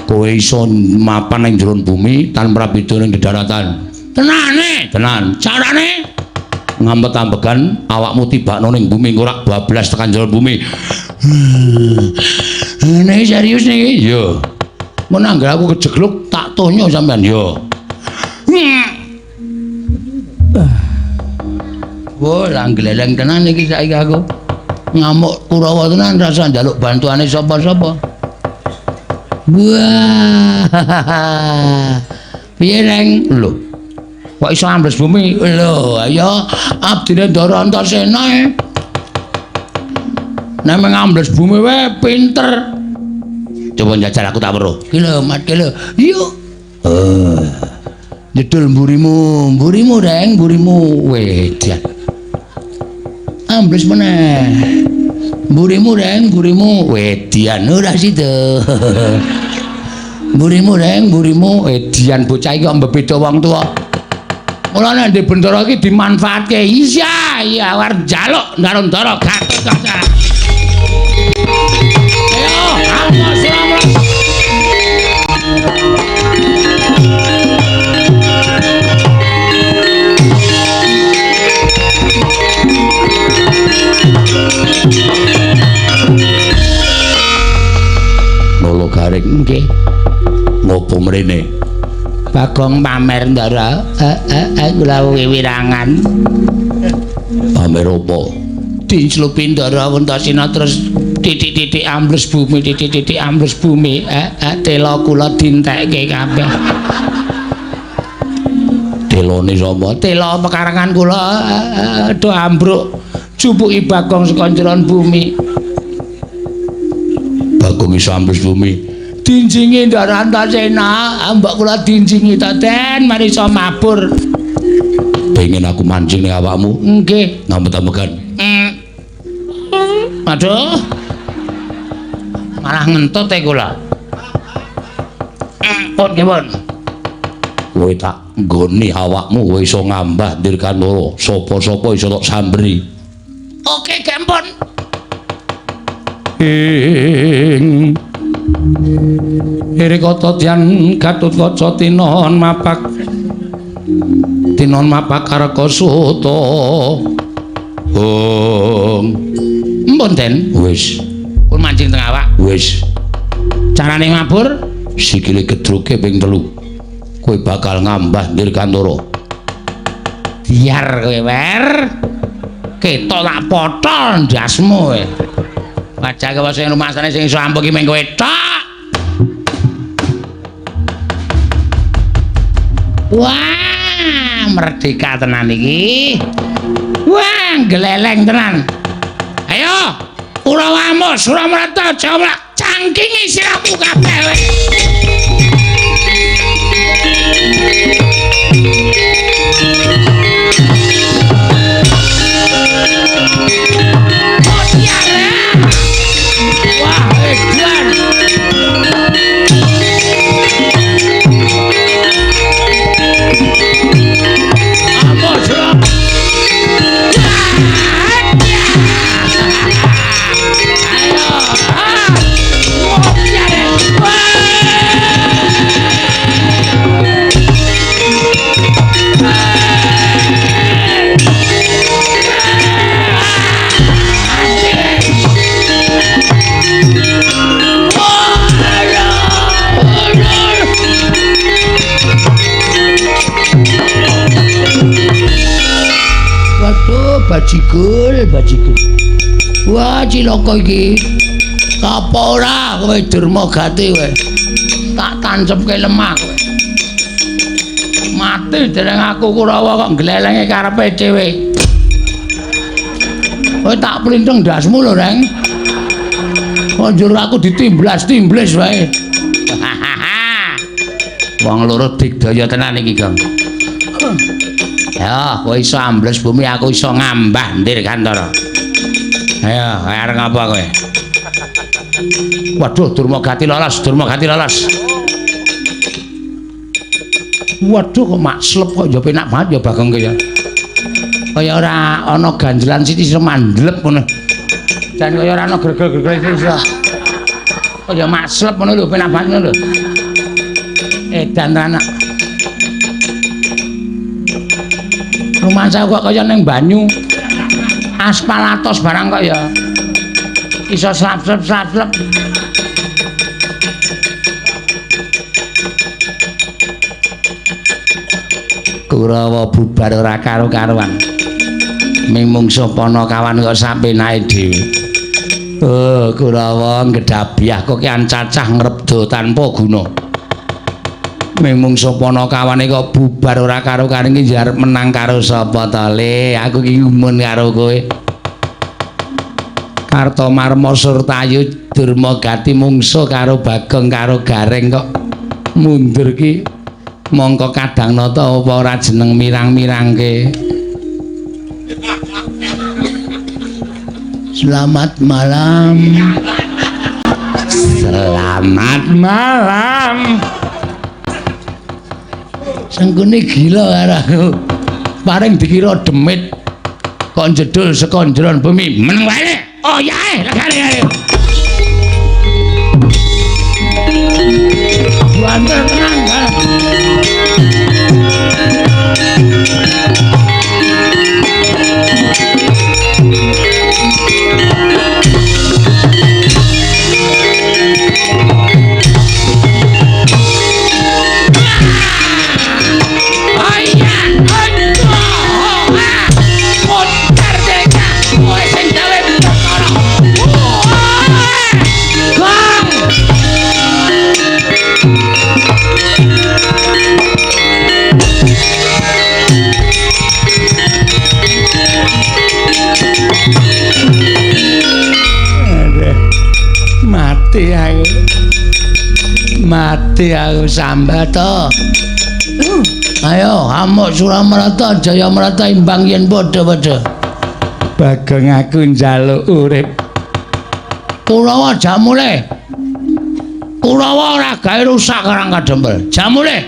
Kowe iso mapan ning jero bumi tanpa beda ning daratan. Tenane, tenan. Carane ngampet-ambegan awakmu tibakno ning bumi ora bablas tekan jero bumi. Nek serius niki? Iya. Mun anggere aku kejegluk tak tonyo sampean yo. Wah, langgleleng tenan iki saiki aku. Ngamuk Kurawa tenan rasa njaluk bantuane sapa-sapa. Wah. Piye, Neng? Lho. Kok iso ambles bumi? Lho, ayo abdine Ndara Antasena. Nek ngambles bumi wae pinter. Coba njajal aku tak weruh. Ki lho, Mat, ki lho. Yuk. Jedul mburimu, mburimu Reng, mburimu. Wedan. Ambles meneh. Mburimu Reng, mburimu. Wedian ora sida. Mburimu Reng, mburimu. Wedian bocah iki kok mbebeda wong tuwa. Mulane ndek bendara iki dimanfaatke. Iya, iya arep njaluk Ndara-ndara Gatotkaca. Ayo, ayo selamat. Lolo garing nggih. Ngopo mrene? Bagong pamer Ndara. Kula wiwirangan. Pamer opo? Dinclupi Ndara Antasena terus titik-titik ambles bumi, titik-titik ambles bumi. Tela kula dintekke kabeh. Telone sapa? Tela pekarangan kula do ambruk. Jupuki Bagong saka njeron bumi. Bagong iso ambles bumi. Dinjingi Ndara Antasena, mbok kula dinjingi ta, Den, mari iso mabur. Pengen aku mancing ning awakmu? Nggih. Ngampet-ambegan. Aduh. Malah ngentut e kula. Pun nggih, Pun. Kowe tak nggoni awakmu kowe iso ngambah Dirgantara. Sapa-sapa iso tok samberi. Oke, gempon. Ing Irikata Dyan Gatotkaca tinon mapak. Tinon mapak Karaka Suta. Hong. Empun, Den. Wis. Pun mancing teng awak. Wis. Carane mabur sikile gedruke ping 3. Kowe bakal ngambah Dirgantara. Biar kowe, Wer. Ketok tak potol ndasmu kowe. Wajah kowe sing rumasane sing iso ampuh ki mung kowe tok. Wah, merdeka tenan iki. Wah, gleleng tenan. Ayo, Kurawa Amos, Suramrata, Jawa, cangkingi sirahmu kabeh kowe. Wah, edan. Amos, Waduh, bajigul, bajigul. Wah, cilaka iki. Apa ora kowe Durmagati kowe? Tak tancepke lemah kowe. Mati dereng aku Kurawa kok glelenge karepe dhewe. Kowe tak plintheng ndasmu lho, Reng. Kok njur aku ditimblas-timblis wae. Wong loro digdaya tenan iki, Gong. Ya, kowe iso ambles bumi, aku iso ngambah Dirgantara. Ayo, arep ngapa kowe? Waduh, Durmagati lolos, Durmagati lolos. Waduh, kok makslep kok ya penak banget ya Bagong ki ya. Kaya ora ana ganjelan sithik iso mandlep ngono. Jan kaya ora ana gregel-gregel iso. Kaya makslep ngono lho, penak banget ngono lho. Edan anak. Rumangsa kok kaya ning banyu. Aspal atos barang kok ya. Iso slap-slap-slap. Kurawa bubar ora karo-karuan. Ming mungsuh Panakawan kok sapenake dhewe. Oh, Kurawa ngedhabyah kokean cacah ngrebda tanpa guna. Ming mungsuh Panakawane kok bubar ora karo-karuan iki arep menang karo sapa to, Le? Aku iki gumun karo kowe. Kartomarma Surtayu Durmagati mungsuh karo Bagong karo Gareng kok mundur ki mongko kadang nata apa ora jeneng mirang-mirangke. Selamat malam. Selamat malam. Sengkuni gila karo aku. Paring dikira demit kok jedul saka njeron bumi. Meneng wae. Oh ya, legane ayo. Banter tenan, Kang. Mati aku. Mati aku sambat to. Ayo amuk Suramarta Jayamarta imbang yen padha-padha. Bagong aku njaluk urip. Kurawa jamule. Kurawa ora gawe rusak Karang Kadempel. Jamule.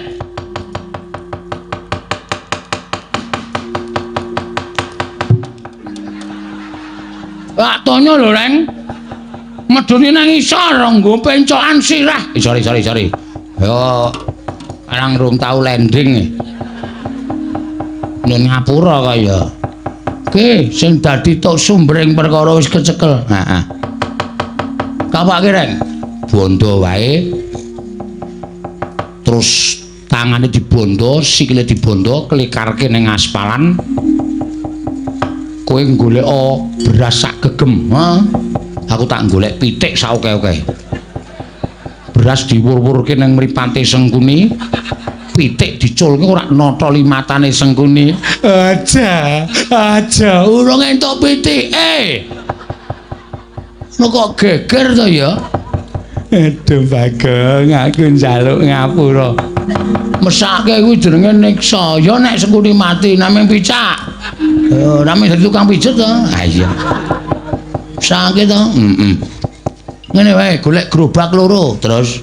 Lak tonyo lho, Reng. Medune nang isor nggo pencokan sirah. Sorry, sorry, sorry. Yo arang rung tau landing. Nyun ngapura kaya. Ki sing dadi tok sumbering perkara wis kecekel. Heeh. Kapake, Reng? Bondo wae. Terus tangane dibondo, sikile dibondo, klikarke ning aspalan. Kowe goleka beras sak gegem, ha? Aku tak golek pitik saoke-oke. Beras diwur-wurke nang mripate Sengkuni, pitik diculke ora notoli matane Sengkuni. Aja, aja urung entuk pitike. Lho kok geger to ya? Aduh Bagong, aku njaluk ngapura. Mesake kuwi jenenge niksa. Ya nek Sengkuni mati namung picak. Namung dadi tukang pijet to. Ha iya. Sakit to? Heeh. Ngene wae, golek gerobak loro, terus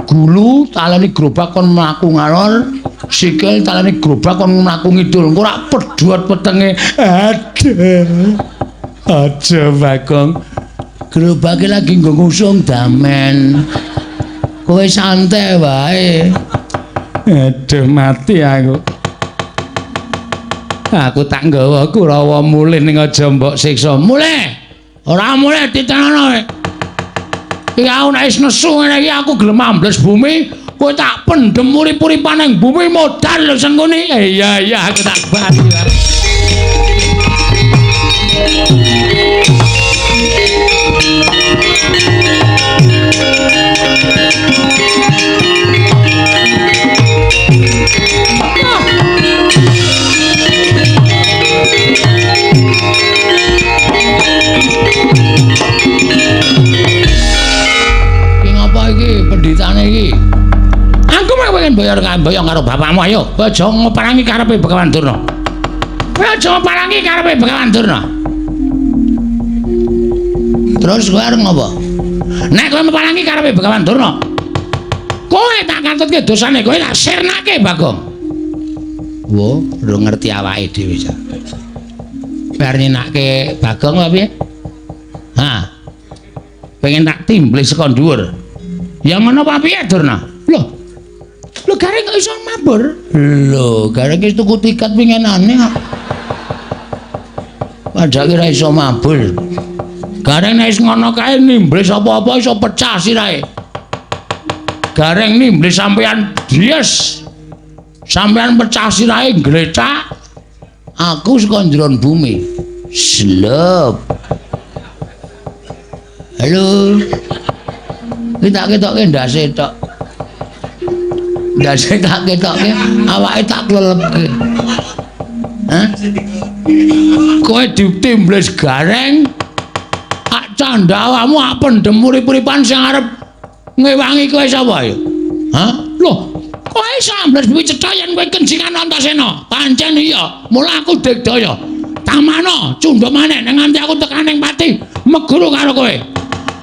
gulu taleni gerobak kon mlaku ngalor, sikil taleni gerobak kon mlaku ngidul. Engko ora pedhot wetenge. Aduh. Aja Bagong. Gerobake lagi nggo ngusung damen. Kowe santai wae. Aduh mati aku. Aku tak nggawa Kurawa mulih ning aja mbok siksa. Mulih. Ora mulih ditenono kowe. Iki aku nek wis nesu ngene iki aku gelem ambles bumi, kowe tak pendhem urip-uripan ning bumi modar lho Sengkuni. Iya iya aku tak bali. Kowe mboyong karo bapakmu ayo. Kowe aja ngoparangi karepe Begawan Durna. Kowe aja ngoparangi karepe Begawan Durna. Terus kowe arep ngopo? Nek kowe meparangi karepe Begawan Durna, kowe tak katutke dosane, kowe tak sirnake Bagong. Wo, ora ngerti awake dhewe jan. Kowe arep nyenake Bagong apa piye? Hah. Pengen tak timblis saka dhuwur. Ya ngono apa piye Durna? Loh. Lho Gareng kok iso mabur? Lho, Gareng wis tuku tiket winginane kok. Padahal ora iso mabur. Gareng nek wis ngono kae nimblis apa-apa iso pecah sirahe. Gareng nimblis sampean dies. Sampean pecah sirahe glecak. Aku saka njeron bumi. Slep. Halo. Iki tak ketoke ndase tok. Ndase tak ketoke, awake tak klelepke. Hah? Kowe ditimblis Gareng. Ak candha awakmu ak pendem urip-uripan sing arep ngewangi kowe sapa ya? Hah? Loh, kowe iso ambles bumi cetha yen kowe kencingan Antasena. Pancen iya, mula aku digdaya. Tamana cundha maneh nek nganti aku tekan ning pati meguru karo kowe.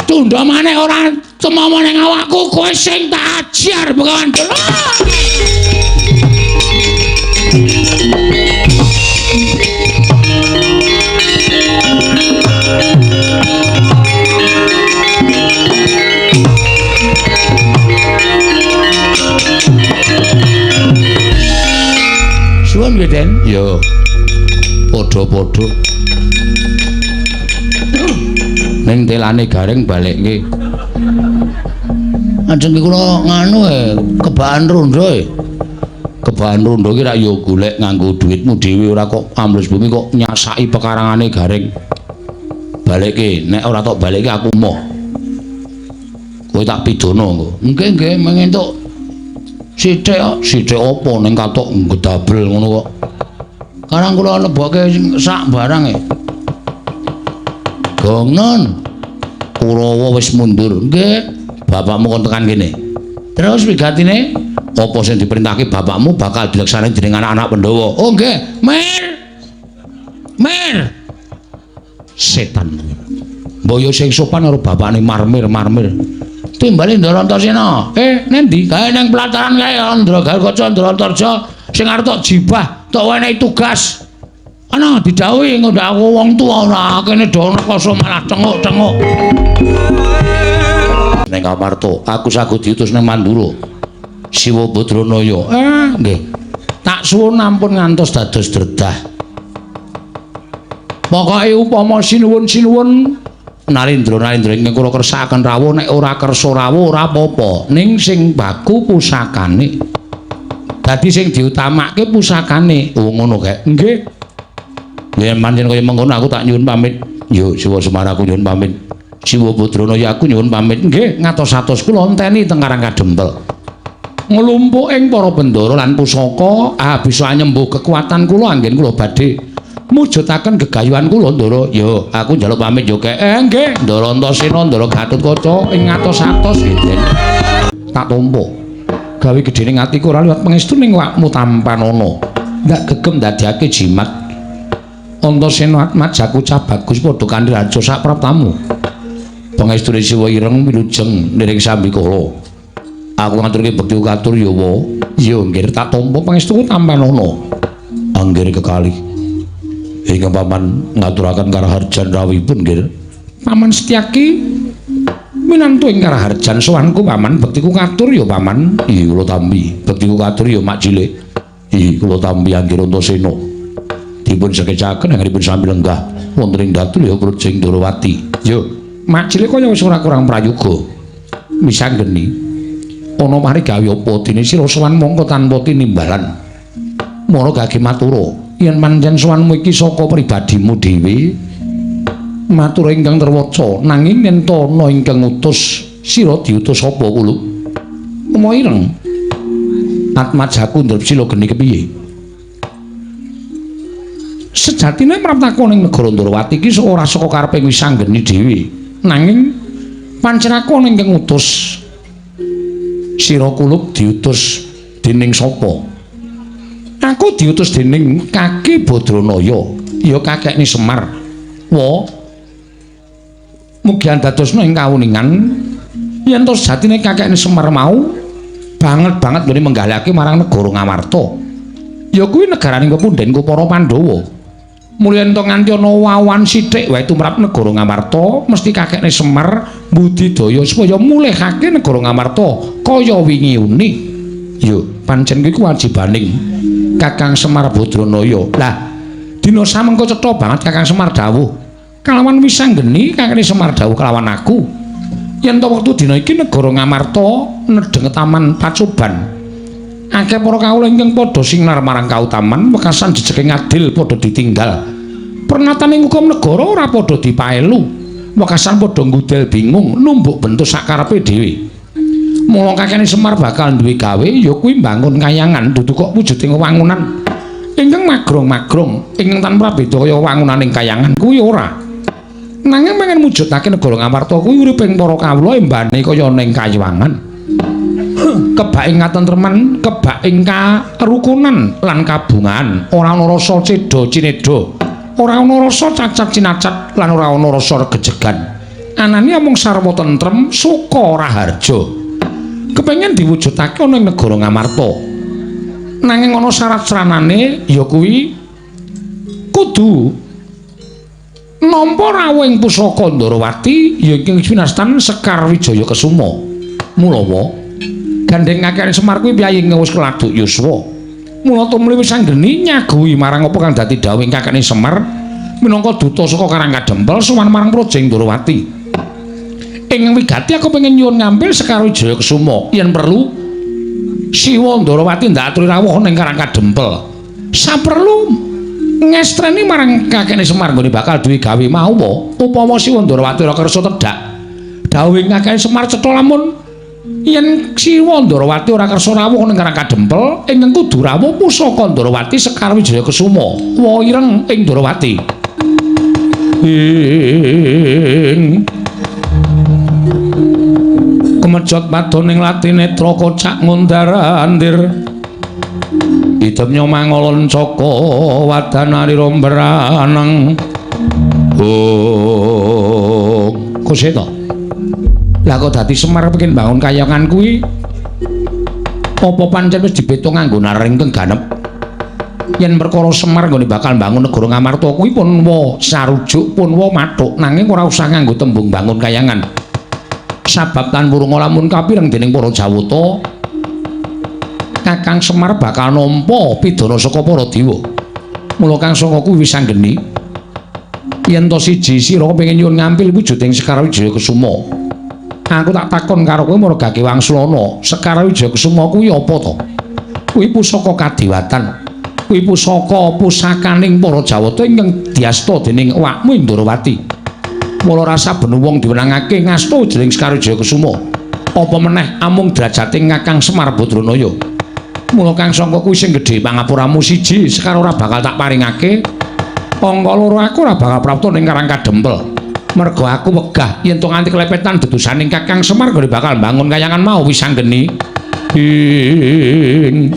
Cundha maneh ora tumomo ning awakku, kowe sing tak ajar Begawan Durna. Suwun nggih, Den. Ya. Padha-padha. Ning telane Gareng balekke. Ajeng kula nganu kebahan rondo e. Kebahan rondo ki rak ya golek nganggo dhuwitmu dhewe ora kok ambles bumi kok nyasaki pekarangane Gareng. Balekke, nek ora tok balekke aku moh. Kowe tak pidana engko. Nggih, nggih, mengentuk sithik kok, sithik apa ning katok ngedabel ngono kok. Karang kula lebokke sak barang e. Gongnon. Kurawa wis mundur. Nggih, bapakmu kon tekan kene. Terus wigatine apa sing diperintahke bapakmu bakal dilaksanakake dening anak-anak Pandhawa. Oh nggih, Mir. Mir. Setan. Mbaya sing sopan karo bapakne marmir-marmir. Timbale Ndara Antasena. Nendi? Kae ning pelataran kae Andra Garukaca Ndara Antarja sing arep tok jibah, tok wenehi tugas. Ana didhawuhi ngundhak aku wong tuwa ora kene do rekoso malah tenguk-tenguk. Ning Kamarta, aku sago diutus ning Mandura. Siwa Badranaya. Nggih. Tak suwun ampun ngantos dados dredah. Pokoke upama sinuwun-sinuwun Narendra-narendra ingkang kula kersakaken rawuh nek ora kersa rawuh ora apa-apa. Ning sing baku pusakane. Dadi sing diutamake pusakane. Oh ngono kae. Nggih. Yen pancen kaya mengkono aku tak nyuwun pamit. Yo Siwa Semar aku nyuwun pamit. Siwa Badranaya aku nyuwun pamit. Nggih, ngatos-atos kula enteni teng Karang Kadempel. Nglumpuk ing para bendara lan pusaka bisa nyembuh kekuatan kula anggen kula badhe mujudaken gegayuhan kula Ndara. Yo, aku njaluk pamit yo kek. Nggih, Ndara Antasena, Ndara Gatotkaca ing ngatos-atos nggih. Tak tampa. Gawe gedhening atiku ora liwat pangestu ning awakmu tampanana. Ndak gegem ndadekake jimat. Antasena Atmajaku cah bagus padha kanthi raja sak praptamu. Pangestune Siwa ireng wilujeng niring sambikala. Aku ngaturke bekti katur yawa. Ya nggih tak tampa pangestuku tampanana. Anggir kekalih. Ingkang paman ngaturaken karaharjan rawuhipun nggih. Paman Setyaki minantu ing karaharjan sowanku paman bektiku katur ya paman. Iya kula tampi. Bektiku katur ya mak cilik. Iya kula tampi anggir Antasena. Dipun sekecaken anggenipun sami lenggah wonten ing datul ya Brojeng Ndorowati. Yo, mak cilik kaya wis ora kurang prayoga. Misanggeni ana mari gawe apa dene sira sowan mongko tanpa tinimbalan. Mara gage matura, yen pancen sowanmu iki saka pribadimu dhewe, matur ingkang terwaca, nanging yen ta ana ingkang ngutus, sira diutus sapa kula? Uma ireng. Atmajaku ndrep sila geni kepiye? Sejatine praptaku ning negara Ndorowati iki ora saka karepe wisanggeni dhewe. Nanging pancen aku ana ingkang ngutus. Sira kulup diutus Dening sapa? Aku diutus dening Kaki Badranaya, ya kakekne Semar. Wa mugi andadosna ing kawuningan yen to sejatine kakekne Semar mau banget-banget nggone menggalihake marang negara Ngamarta. Ya kuwi negaraning pepundhenku para Pandhawa. Mulya ento nganti ana wawan sithik wae tumrap negara Ngamarta, mesti kakekne Semar budidaya supaya mulihake negara Ngamarta kaya wingi uni. Yo, pancen kuwi kewajibaning Kakang Semar Badranaya. Lah, dina samengko cetha banget Kakang Semar dawuh. Kalawan wisanggeni kakekne Semar dawuh kalawan aku. Yen to wektu dina iki negara Ngamarta nedheng taman pacoban. Akeh para kawula ingkang padha sinar marang kautaman, wekasan jejeke ngadil padha ditinggal. Pernataning hukum negara ora padha dipaelu. Wekasan padha nggudel bingung numbuk bentuk sakarepe dhewe. Mula kakekne Semar bakal duwe gawe ya kuwi mbangun kayangan dudu kok wujuding wangunan ingkang magrong-magrong ingkang tanpa beda kaya wangunaning kayangan kuwi ora. Nanging pengen mujudake negara Ngamarta kuwi uriping para kawula embane kaya ning kayangan. Kebak ing katentreman, kebak ing karukunan lan kabungan, ora ana rasa cedha cinedha, ora ana rasa cacat cinacat lan ora ana rasa regejegan. Anane amung sarwa tentrem, suka raharja. Kepengen diwujudake ana ing negara Ngamarta. Nanging ana syarat sranane ya kuwi kudu nampa rawuh ing pusaka Ndorowati ya ingkang winastan Sekar Wijaya Kesuma. Mulawa gandeng kakekne Semar kuwi piyayi ingkang wis keladuk yuswa. Mula tumuli wis anggeni nyaguhi marang apa kang dadi dawuhing kakekne Semar minangka duta saka Karang Kadempel sowan marang Praja Ndorowati. Ing wigati aku pengen nyuwun ngambil Sekar Wijaya Kesuma yen perlu Siwa Ndorowati ndak aturi rawuh ning Karang Kadempel. Saperlu ngestreni marang kakekne Semar nggone bakal duwe gawe mau upama Siwa Ndorowati ora kersa tedhak. Dawuhing kakekne Semar cetha lamun yen Siwa Ndorowati ora kersa rawuh ning Karang Kadempel ingkang kudu rawuh pusaka Ndorowati Sekar Wijaya Kesuma wa ireng ing Ndorowati. Ing kemejot padoning latinetra kocak ngundar-andir idemnya mangolon caka wadanarira mbraneng. Oh, kuseta. Lah kok dadi Semar pengin bangun kayangan kuwi apa pancen wis dibeto nganggo naring ingkang ganep? Yen perkara Semar nggone bakal bangun negara Ngamarta kuwi pun wa sarujuk pun wa mathuk nanging ora usah nganggo tembung bangun kayangan. Sabab tan wurunga lamun kapireng dening para Jawata, Kakang Semar bakal nampa pidana saka para dewa. Mula Kang Sanga kuwi wis anggeni yen to siji sira pengin nyuwun ngampil wujuding Sekar Wijaya Kesuma. Aku tak takon karo kowe margake wangsulana, Sekar Wijaya Kesuma kuwi apa to? Kuwi pusaka kadewatan. Kuwi pusaka pusakaning para Jawata ingkang diasta dening awakmu Ndorowati. Mula rasa ben wong diwenangake ngasta jeneng Sekar Wijaya Kesuma. Apa meneh amung derajate Kakang Semar Badranaya. Mula Kang Sangka kuwi sing gedhe pangapuramu siji, Sekar ora bakal tak paringake. Angka loro aku ora bakal prapta ning Karang Kadempel. Mergo aku wegah yen to nganti kelepetan dedusaning Kakang Semar gone bakal mbangun kayangan mau wis anggeni. Ing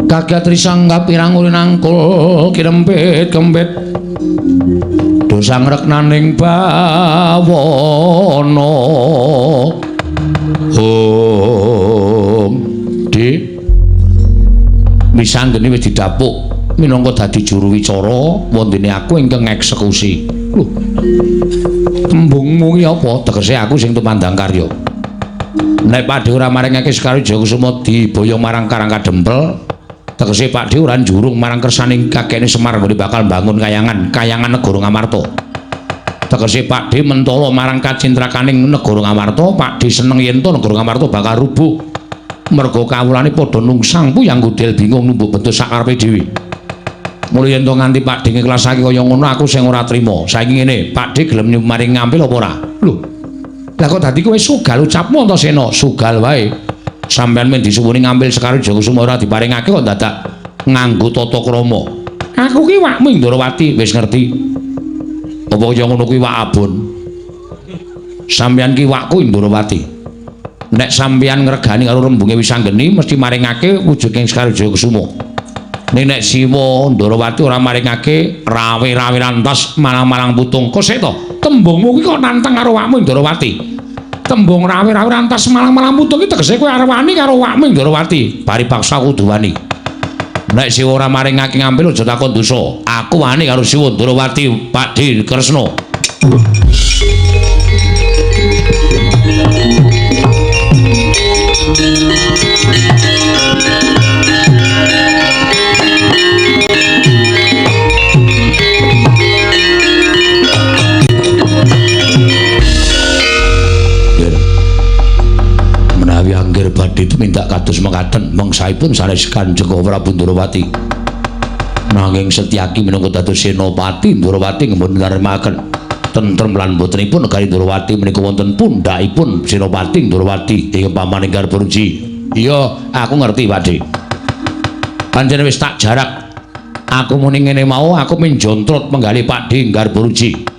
kaget risang kapirang urin angkul kirempit kempit dosang reknaning bawana. Om Dik misanggeni wis didapuk minangka dadi juru wicara wondene aku ingkang ngeksekusi. Lho, tembungmu ki apa? Tegese aku sing tumandang karya. Nek Pakdhe ora maringake Sekar Wijaya Kusuma diboyong marang Karang Kadempel, tegese Pakdhe ora njurung marang kersaning kakekne Semar nggone bakal mbangun kayangan, kayangan negara Ngamarta. Tegese Pakdhe mentala marang kacintrakaning negara Ngamarta, Pakdhe seneng yen to negara Ngamarta bakal rubuh. Merga kawulane padha nungsang puyang gudel bingung numbuk bentuk sakarepe dhewe. Mula yen to nganti Pakdhe ngiklasake kaya ngono aku sing ora trima. Saiki ngene, Pakdhe gelem maring ngampil apa ora? Lho. Lah kok dadi kowe sugal ucapmu to Sena? Sugal wae. Sampeyan men disuwuni ngambil Sekar Wijaya Kusuma ora diparingake kok dadak nganggo tata krama. Aku ki wakmu Ndorowati wis ngerti. Apa kaya ngono kuwi wak abon? Sampeyan ki wakku Ndorowati. Nek sampeyan ngregani karo rembunge Wisanggeni mesti maringake wujuding Sekar Wijaya Kusuma. Ning nek Siwa Ndorowati ora maringake rawe-rawe lantas malang-malang putung. Kok sik to? Tembungmu kuwi kok nantang karo awakmu Ndorowati. Tembung rawe-rawe lantas malang-malang putung iki tegese kowe arep wani karo awakmu Ndorowati. Bari paksa kudu wani. Nek Siwa ora maringake ngampil aja takon dosa. Aku wani karo Siwa Ndorowati, Pakdhe Kresna. Menawi angger badhe tumindak kados mekaten mangsaipun sanes Kanjeng Prabu Ndorowati. Nanging Setyaki minangka dados senopati Ndorowati nggih narimaken tentrem lan botenipun negari Ndorowati menika wonten pundhakipun Senopati Ndorowati ing pamaning Garbaruji. Iya, aku ngerti, Pakdhe. Pancen wis tak jarak. Aku muni ngene mau, aku minjontrot menggali Pakdhe Garbaruji.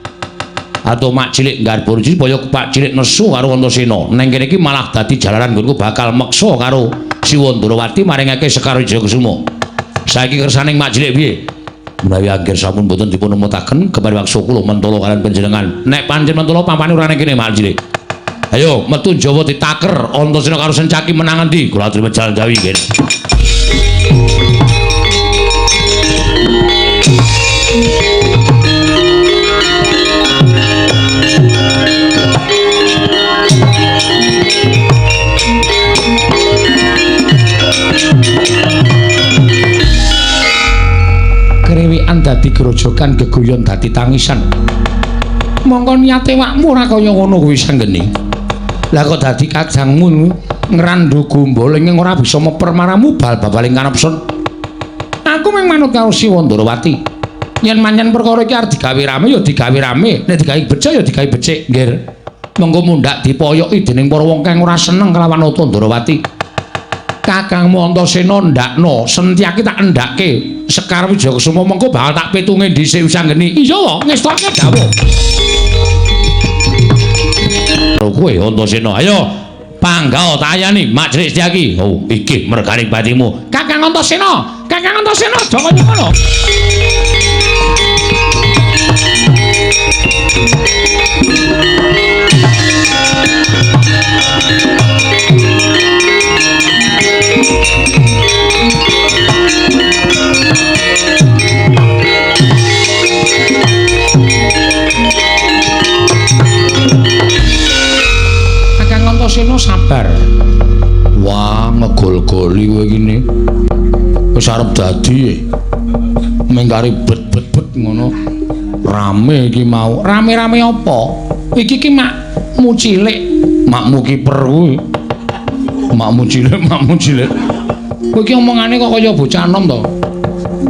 Atau mak cilik Garbaruji supaya Pak cilik nesu karo Antasena. Neng kene iki malah dadi jalaran nggonku bakal meksa karo Siwa Ndorowati maringake Sekar Wijaya Kusuma. Saiki kersaning mak cilik piye? Menawi angger sampun boten dipun emutaken kepari waksa kula mentala kalian panjenengan. Nek pancen mentala pampane ora ning kene mak cilik. Ayo metu Jawa ditaker Antasena karo Sencaki menang endi? Kula aturi jalan Jawi nggih. Krewekan dadi grojokan, geguyon dadi tangisan. Mongko niate wakmu ora kaya ngono kuwi Sanggeni. Lah kok dadi kadangmu ngrandu gombol ing ora bisa meper maramu bal babaling kanepson. Aku mung manut karo Siwa Ndorowati. Yen manyen perkara iki arep digawe rame ya digawe rame, nek digawe becik ya digawe becik, nggih. Mengko mundhak dipoyoki dening para wong kang ora seneng kelawan Nata Ndorowati. Kakangmu Antasena ndakno, Sentyaki tak endhake Sekar Wijaya Kusuma mengko bakal tak pitunge dhisik Wisanggeni. Iya wae, ngestoke dawuh. Kowe Antasena, ayo panggah tayani mak cilik Setyaki. Oh, iki mergane batimu. Kakang Antasena, Kakang Antasena aja kaya ngono. Kakang Antasena sabar. Wah, ngegol-goli kowe iki. Wis arep dadi. Mengkari bet-bet-bet ngono. Rame iki mau. Rame-rame apa? Iki ki makmu cilik, makmu kiper kuwi. Makmu cilik, makmu cilik. Kowe iki omongane kok kaya bocah enom to.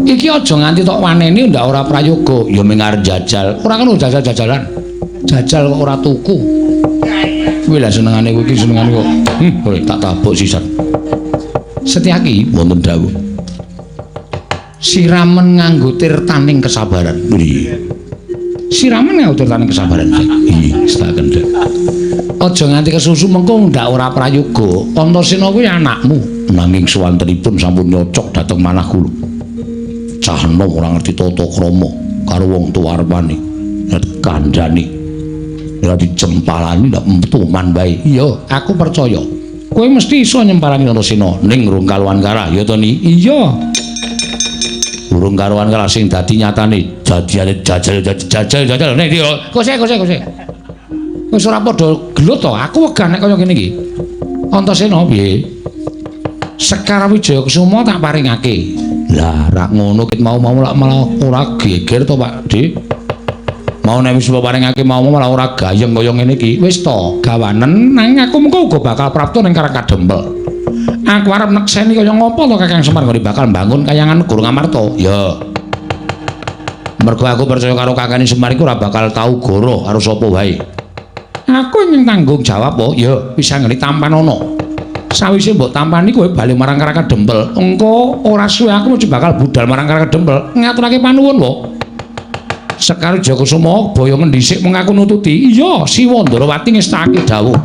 Iki aja nganti tok waneni ndak ora prayoga. Ya mung arep jajal. Ora ngono jajal-jajalan. Jajal kok ora tuku. Kuwi lah senengane kowe iki senengane kok. Kowe tak tabuk sisan. Setyaki wonten dawuh. Siramen nganggo tirtaning kesabaran. Iya. Siramen nganggo tirtaning kesabaran. Iya, setaken dak. Aja nganti kesusu mengko ndak ora prayoga. Antasena kuwi anakmu. Nanging suwantenipun sampun nyocok dhateng manah kula. Cah enom ora ngerti tata krama karo wong tuwa arepane. Kandhane. Ora dijempalani ndak metu man bae. Iya, aku percaya. Kowe mesti iso nyempalani Antasena ning rung kaluwan karah ya to ni? Iya. Urung karuan kalah sing dadi nyatane jadiane jajal jajal jajal nek iki kose kose kose. Wis ora padha gelut to, aku wegah nek kaya ngene iki. Antasena piye? Sekar Wijaya Kusuma tak paringake. Lah rak ngono ket mau-mau lak malah ora geger to Pak Dik. Mau nek wis mbok paringake mau malah ora gayeng kaya ngene iki. Wis to, gawanen nanging aku mengko uga bakal prapta ning Karang Kadempel. Aku arep nekseni kaya ngopo to Kakang Semar nggone bakal mbangun kayangan Negara Ngamarta. Ya. Mergo aku percaya karo Kakang Semar iku ora bakal tau goroh karo sapa wae. Aku ingin tanggung jawab po. Ya, bisa ngene tampanono. Sawise mbok tampani kowe bali marang Karang Kadempel. Engko ora suwe aku mesti bakal budal marang Karang Kadempel ngaturake panuwun po. Sekar Wijaya Kusuma boyongen dhisik mung aku nututi. Iya, Siwa Ndorowati ngestake dawuh.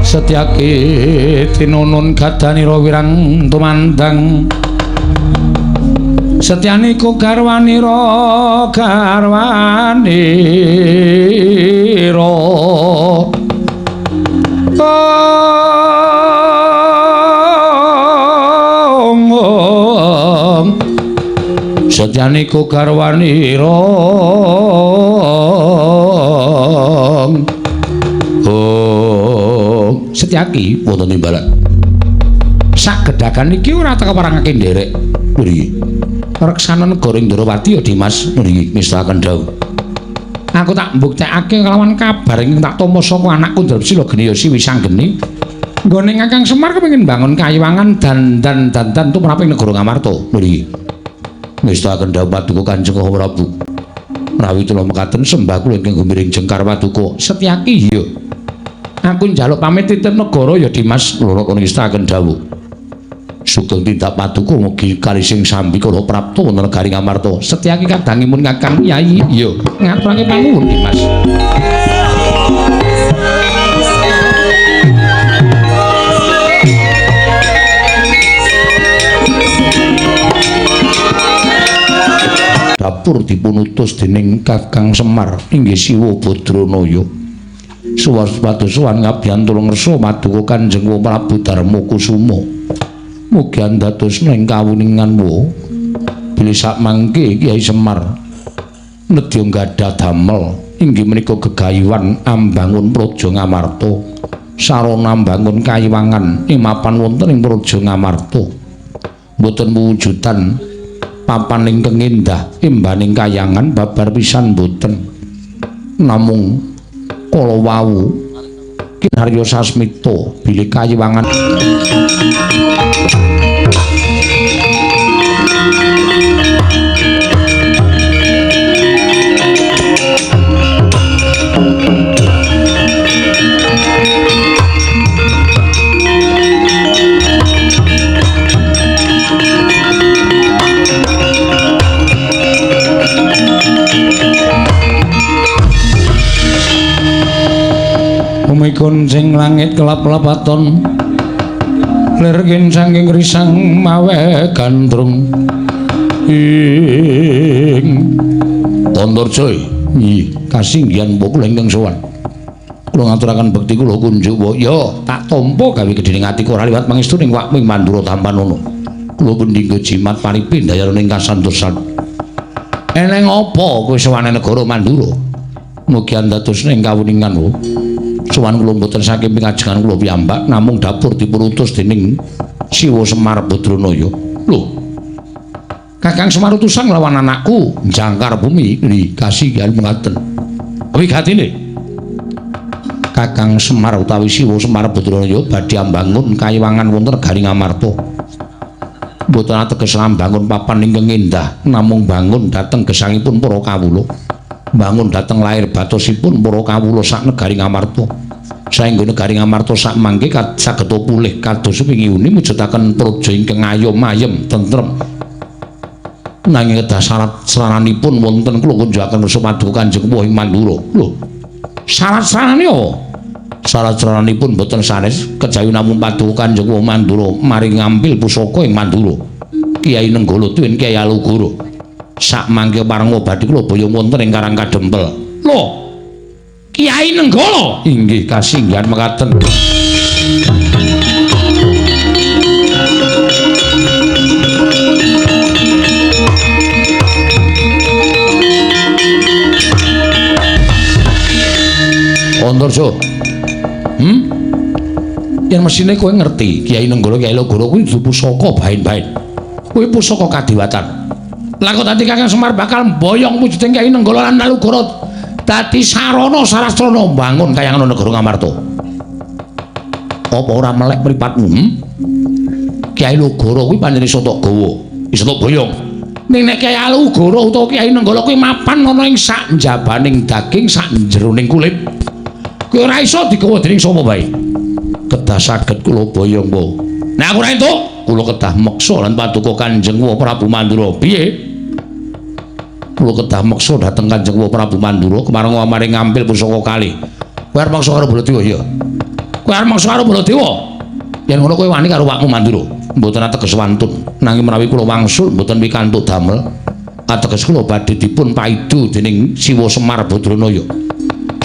Setyaki tinunun gadanira wirang tumandang setyaniku garwanira garwanira setyaniku garwanira. Setyaki wonten imbalan sak gedhagan iki ora teka parangake nderek mriki reksana negara ing Ndrawati ya Dimas mriki ngestaken dawuh. Aku tak mbuktekake kelawan kabar ingkang tak tampa saka anakku Drepsila Geni Wisanggeni nggone Kakang Semar kepengin mbangun kayiwangan dandan tumrap ing negara Ngamarta mriki ngestaken dawuh paduka Kanjeng Prabu. Rawi kula mekaten sembah kula ingkang gumiring jengkar paduka. Setyaki iya aku njaluk pamit titip negara ya Dimas loro ngestaken dawuh. Sugeng tindak paduka mugi kalising sambi kala prapta wonten negari Ngamarta. Setyaki kadangipun Kakang Yai iya ngaturake panuwun Dimas. Dapur dipunutus dening Kakang Semar inggih Siwa Badranaya. Suwas padusuwan ngabyantura ngersa paduka Kanjeng Prabu Darma Kusuma. Mugi andadosna ing kawuningan wa bilih sakmangke Kyai Semar nedya gadah damel inggih menika gegayuhan ambangun Praja Ngamarta sarana mbangun kayiwangan ing mapan wonten ing Praja Ngamarta mboten wujudan papan ingkang endah imbaning kayangan babar pisan mboten namung kala wau Kinarya Sasmita bilih kayiwangan Umikun sing langit kelap-lapaton lir saking risang mawe gandrung ing Antarja nggih kasinggihan mbok kula ingkang sowan kula ngaturaken bekti kula kunjuk ya tak tampa gawe gedhening atiku ora liwat pangestu ning wakming Mandura tampanono kula pendinggo jimat paripi ndayarane ing kasantosan eneng apa kowe sowane negara Mandura mugi andadosna ing kawuningan wo sowan kula mboten saking pingajengan kula piyambak namung dapur dipunutus dening Siwa Semar Badranaya. Lho. Kakang Semar utusan nglawan anakku jangkar bumi li kasihan mengaten. Wigatine Kakang Semar utawi Siwa Semar Badranaya badhe ambangun kayiwangan wonten negari Ngamarta. Mboten ateges ambangun papan ingkang endah namung bangun dhateng gesangipun para kawula. Bangun dhateng lair batosipun para kawula sak negari Ngamarta. Saengga negari Ngamarta sak mangke saged pulih kados wingi uni mujudaken praja ingkang ayom ayem tentrem. Nanging kedah syarat saranipun wonten kula kunjukaken kersa paduka Kanjeng Puh ing Mandura. Lho, syarat sarane apa? Syarat saranipun boten sanes kejawi namung paduka Kanjeng Puh Mandura mari ngampil pusaka ing Mandura. Kyai Nenggala tuwin Kyai Alugoro. Sak mangke pareng badhe kula boyong wonten ing Karang Kadempel. Lho, Kyai Nenggala inggih kasinggihan mekaten. Antarja. Yen mesine kowe ngerti Kyai Nenggala Kyai Alugoro kuwi dudu pusaka baen-baen. Kuwi pusaka kadiwatan. Lah kok dadi Kakang Semar bakal mboyong wujuding Kyai Nenggala lan Alugoro dadi sarana sarastrana mbangun kayangan negara Ngamarta. Apa ora melek mripatmu? Kyai Alugoro kuwi pancen iso tok gawa, iso tok boyong. Ning nek Kyai Alugoro utawa Kyai Nenggala kuwi mapan ana ing sak njabaning daging, sak jeroning kulit. Kuwi ora iso digawa dening sapa wae. Kedah saged kula boyong po. Nek aku ora entuk, kula kedah meksa lan paduka Kanjeng Prabu Mandura. Piye? Kula kedah meksa dhateng Kanjeng Prabu Mandura kemareng amare ngampil pusaka kalih. Kowe arep meksa karo Baladewa ya? Kowe arep meksa karo Baladewa? Yen ngono kowe wani karo awakmu Mandura. Mboten ateges wantun, nanging menawi kula wangsul mboten pikantuk damel. Ateges kula badhe dipun paidu dening Siwa Semar Badranaya.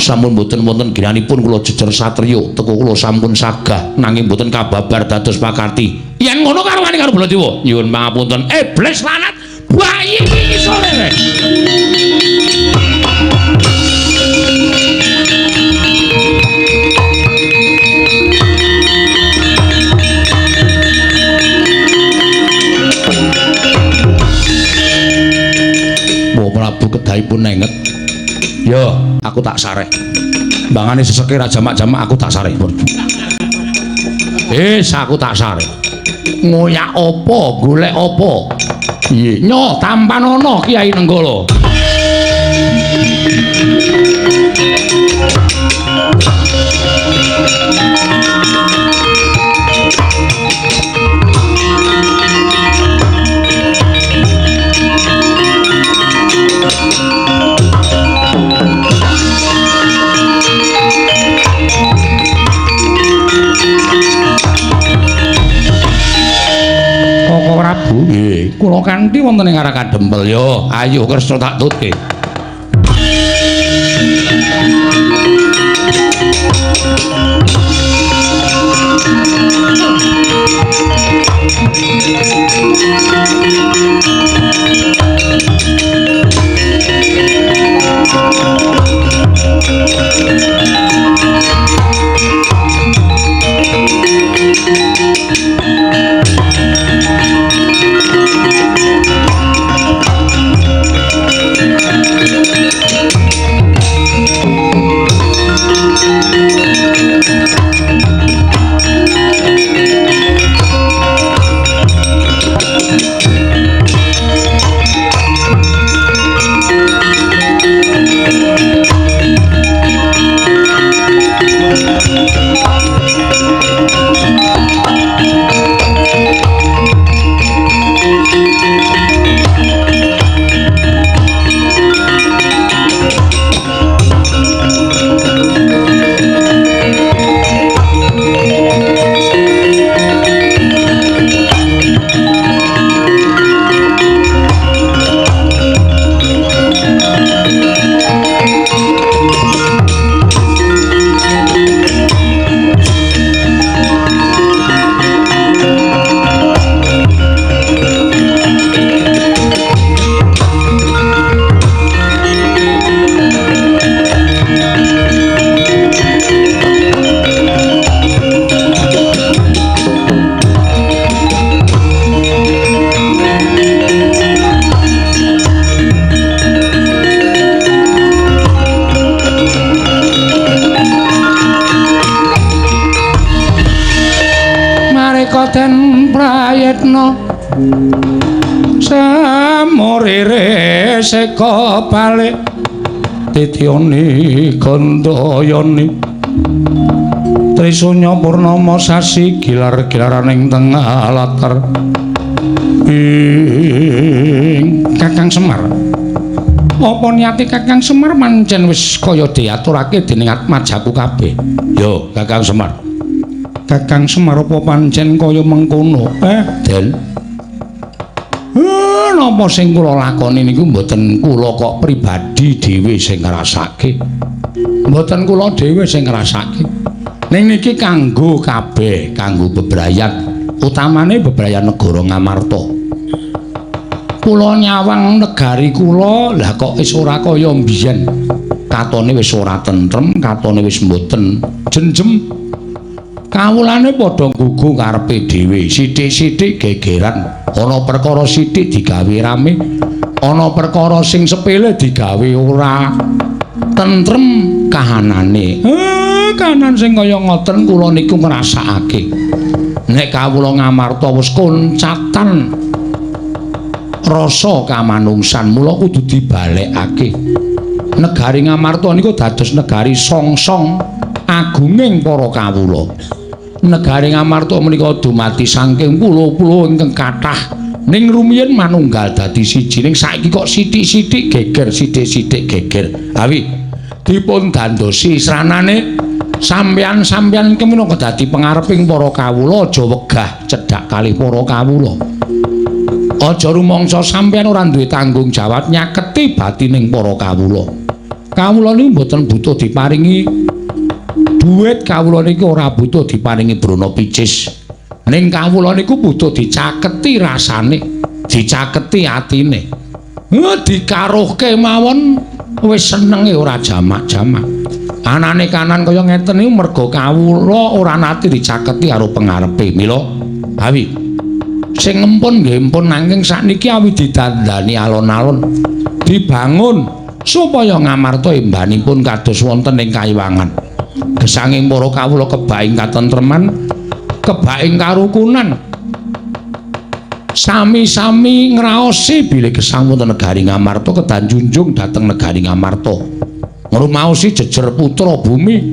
Sampun mboten wonten ginanipun kula jejer satriya, teko kula sampun sagah nanging mboten kababar dados pakarti. Yen ngono karo wani karo Baladewa. Nyuwun pangapunten. Iblis lanat bayi iki sore. Mbok Prabu kedahipun nenget. Yo, aku tak sareh. Mbangane seseke ra jamak-jamak aku tak sareh. Wis, aku tak sareh. Ngoyak apa, golek apa? Piye? Nyo tampanana Kyai Nenggala. Koko Prabu, nggih, kula kanthi wonten ing Karang Kadempel yo. Ayo Kresna tak tutke. Den prayitna samurire seka balik titiyoni gandayani Trisunya purnama sasi gilar-gilaraning tengah latar. Ing Kakang Semar. Apa niate Kakang Semar pancen wis kaya diaturake dening Atmajaku kabeh? Yo, Kakang Semar. Kakang Semar apa pancen kaya mengkono? Den. Napa sing kula lakoni niku mboten kula kok pribadi dhewe sing ngrasake. Mboten kula dhewe sing ngrasake. Ning niki kanggo kabeh, kanggo bebrayan, utamane bebrayan negara Ngamarta. Kula nyawang negari kula, lah kok wis ora kaya mbiyen. Katone wis ora tentrem, katone wis mboten jenjem. Kawulane padha gugu karepe dhewe, sithik-sithik gegeran. Ana perkara sithik digawe rame, ana perkara sing sepele digawe ora tentrem kahanane. Kahanan sing kaya ngoten kula niku ngrasakake. Nek kawula Ngamarta wis koncatan rasa kamanungsan, mula kudu dibalekake. Negari Ngamarta niku dados negari songsong agunging para kawula. Negari Ngamarta menika dumadi saking pulo-pulo ingkang kathah, ning rumiyin manunggal dadi siji, ning saiki kok sithik-sithik geger, sithik-sithik geger. Awi dipun dandosi sranane sampeyan-sampeyan iki minangka dadi pengareping para kawula, aja wegah cedhak kalih para kawula. Aja rumangsa sampeyan ora duwe tanggung jawab nyaketi batining para kawula. Kawula niku mboten butuh diparingi duit, kawula niku ora butuh diparingi brana picis. Ning kawula niku butuh dicaketi rasane, dicaketi atine. Dikaruhke mawon wis senenge ora jamak-jamak. Anane kanan kaya ngeten niku merga kawula ora nate dicaketi karo pengarepe. Mila awi sing empun nggih empun, nanging sakniki awi didandani alon-alon, dibangun supaya Ngamarta embanipun kados wonten ing kayiwangan. Gesanging para kawula kebaing katentreman, kebaing karukunan. Sami-sami ngraosi bilih gesang wonten negari Ngamarta kedah junjung dhateng negari Ngamarta. Ngrumaosi jejer putra bumi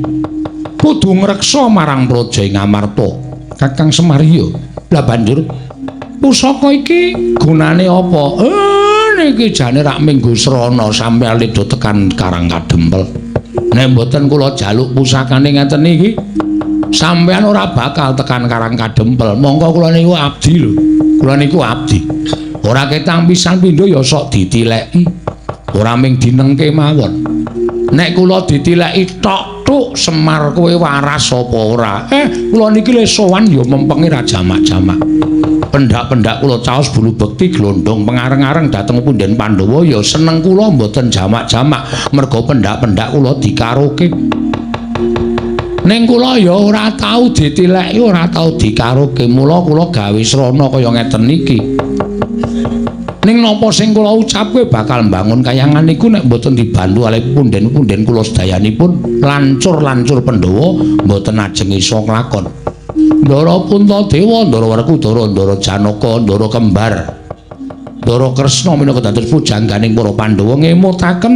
kudu ngreksa marang praja Ngamarta. Kakang Semar iya. Lah banjur pusaka iki gunane apa? Niki jane rak minggu srana sampeyan ledo tekan Karang Kadempel. Nek mboten kula jaluk pusakane ngeten iki, sampeyan ora bakal tekan Karang Kadempel. Mongko kula niku abdi lho. Kula niku abdi. Ora ketang pisan pindho ya sok ditileki. Ora ming dinengke mawon. Nek kula ditileki tok tuk Semar kowe waras apa ora? Kula niki le sowan ya mempenge ra jamak-jamak. Pendak-pendak kula caos bulu bekti glondong pengareng-areng dhateng punden Pandhawa ya seneng kula mboten jamak-jamak merga pendak-pendak kula dikaroke. Ning kula ya ora tau ditileki, ora tau dikaroke, mula kula gawe srana kaya ngeten iki. Ning napa sing kula ucapke bakal mbangun kayangan niku nek mboten dibantu kalih punden-punden kula sedayanipun lancur-lancur Pandhawa mboten ajeng iso nglakon. Ndara Puntadewa, Ndara Werkudara, Ndara Janaka, Ndara Kembar, Ndara Kresna minangka dados pujangganing para Pandhawa ngemutaken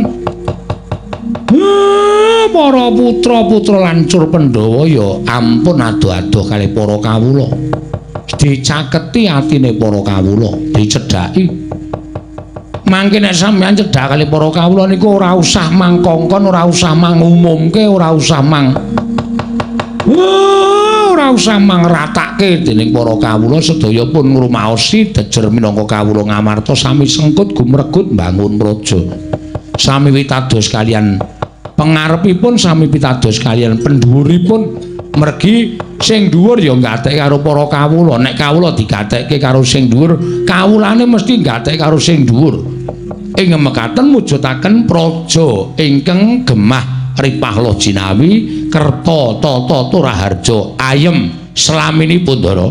para putra-putra lancur Pandhawa ya ampun adoh-adoh kalih para kawula. Dicaketi atine para kawula, dicedhaki. Mangke nek sampeyan cedhak kalih para kawula niku ora usah mangkongkon, ora usah mangumumke, ora usah mang ora usah mangratake dening para kawula sedaya pun ngrumaosi dejer minangka kawula Ngamarta sami sengkut gumregut mbangun praja. Sami pitados kaliyan pengarepipun, sami pitados kaliyan pendhuwuripun. Mergi sing dhuwur ya gatekke karo para kawula. Nek kawula digatekke karo sing dhuwur, kawulane mesti gatekke karo sing dhuwur. Ing mekaten mujudaken praja ingkang gemah ripah loh jinawi kerta tata turaharja ayem slaminipun Ndara.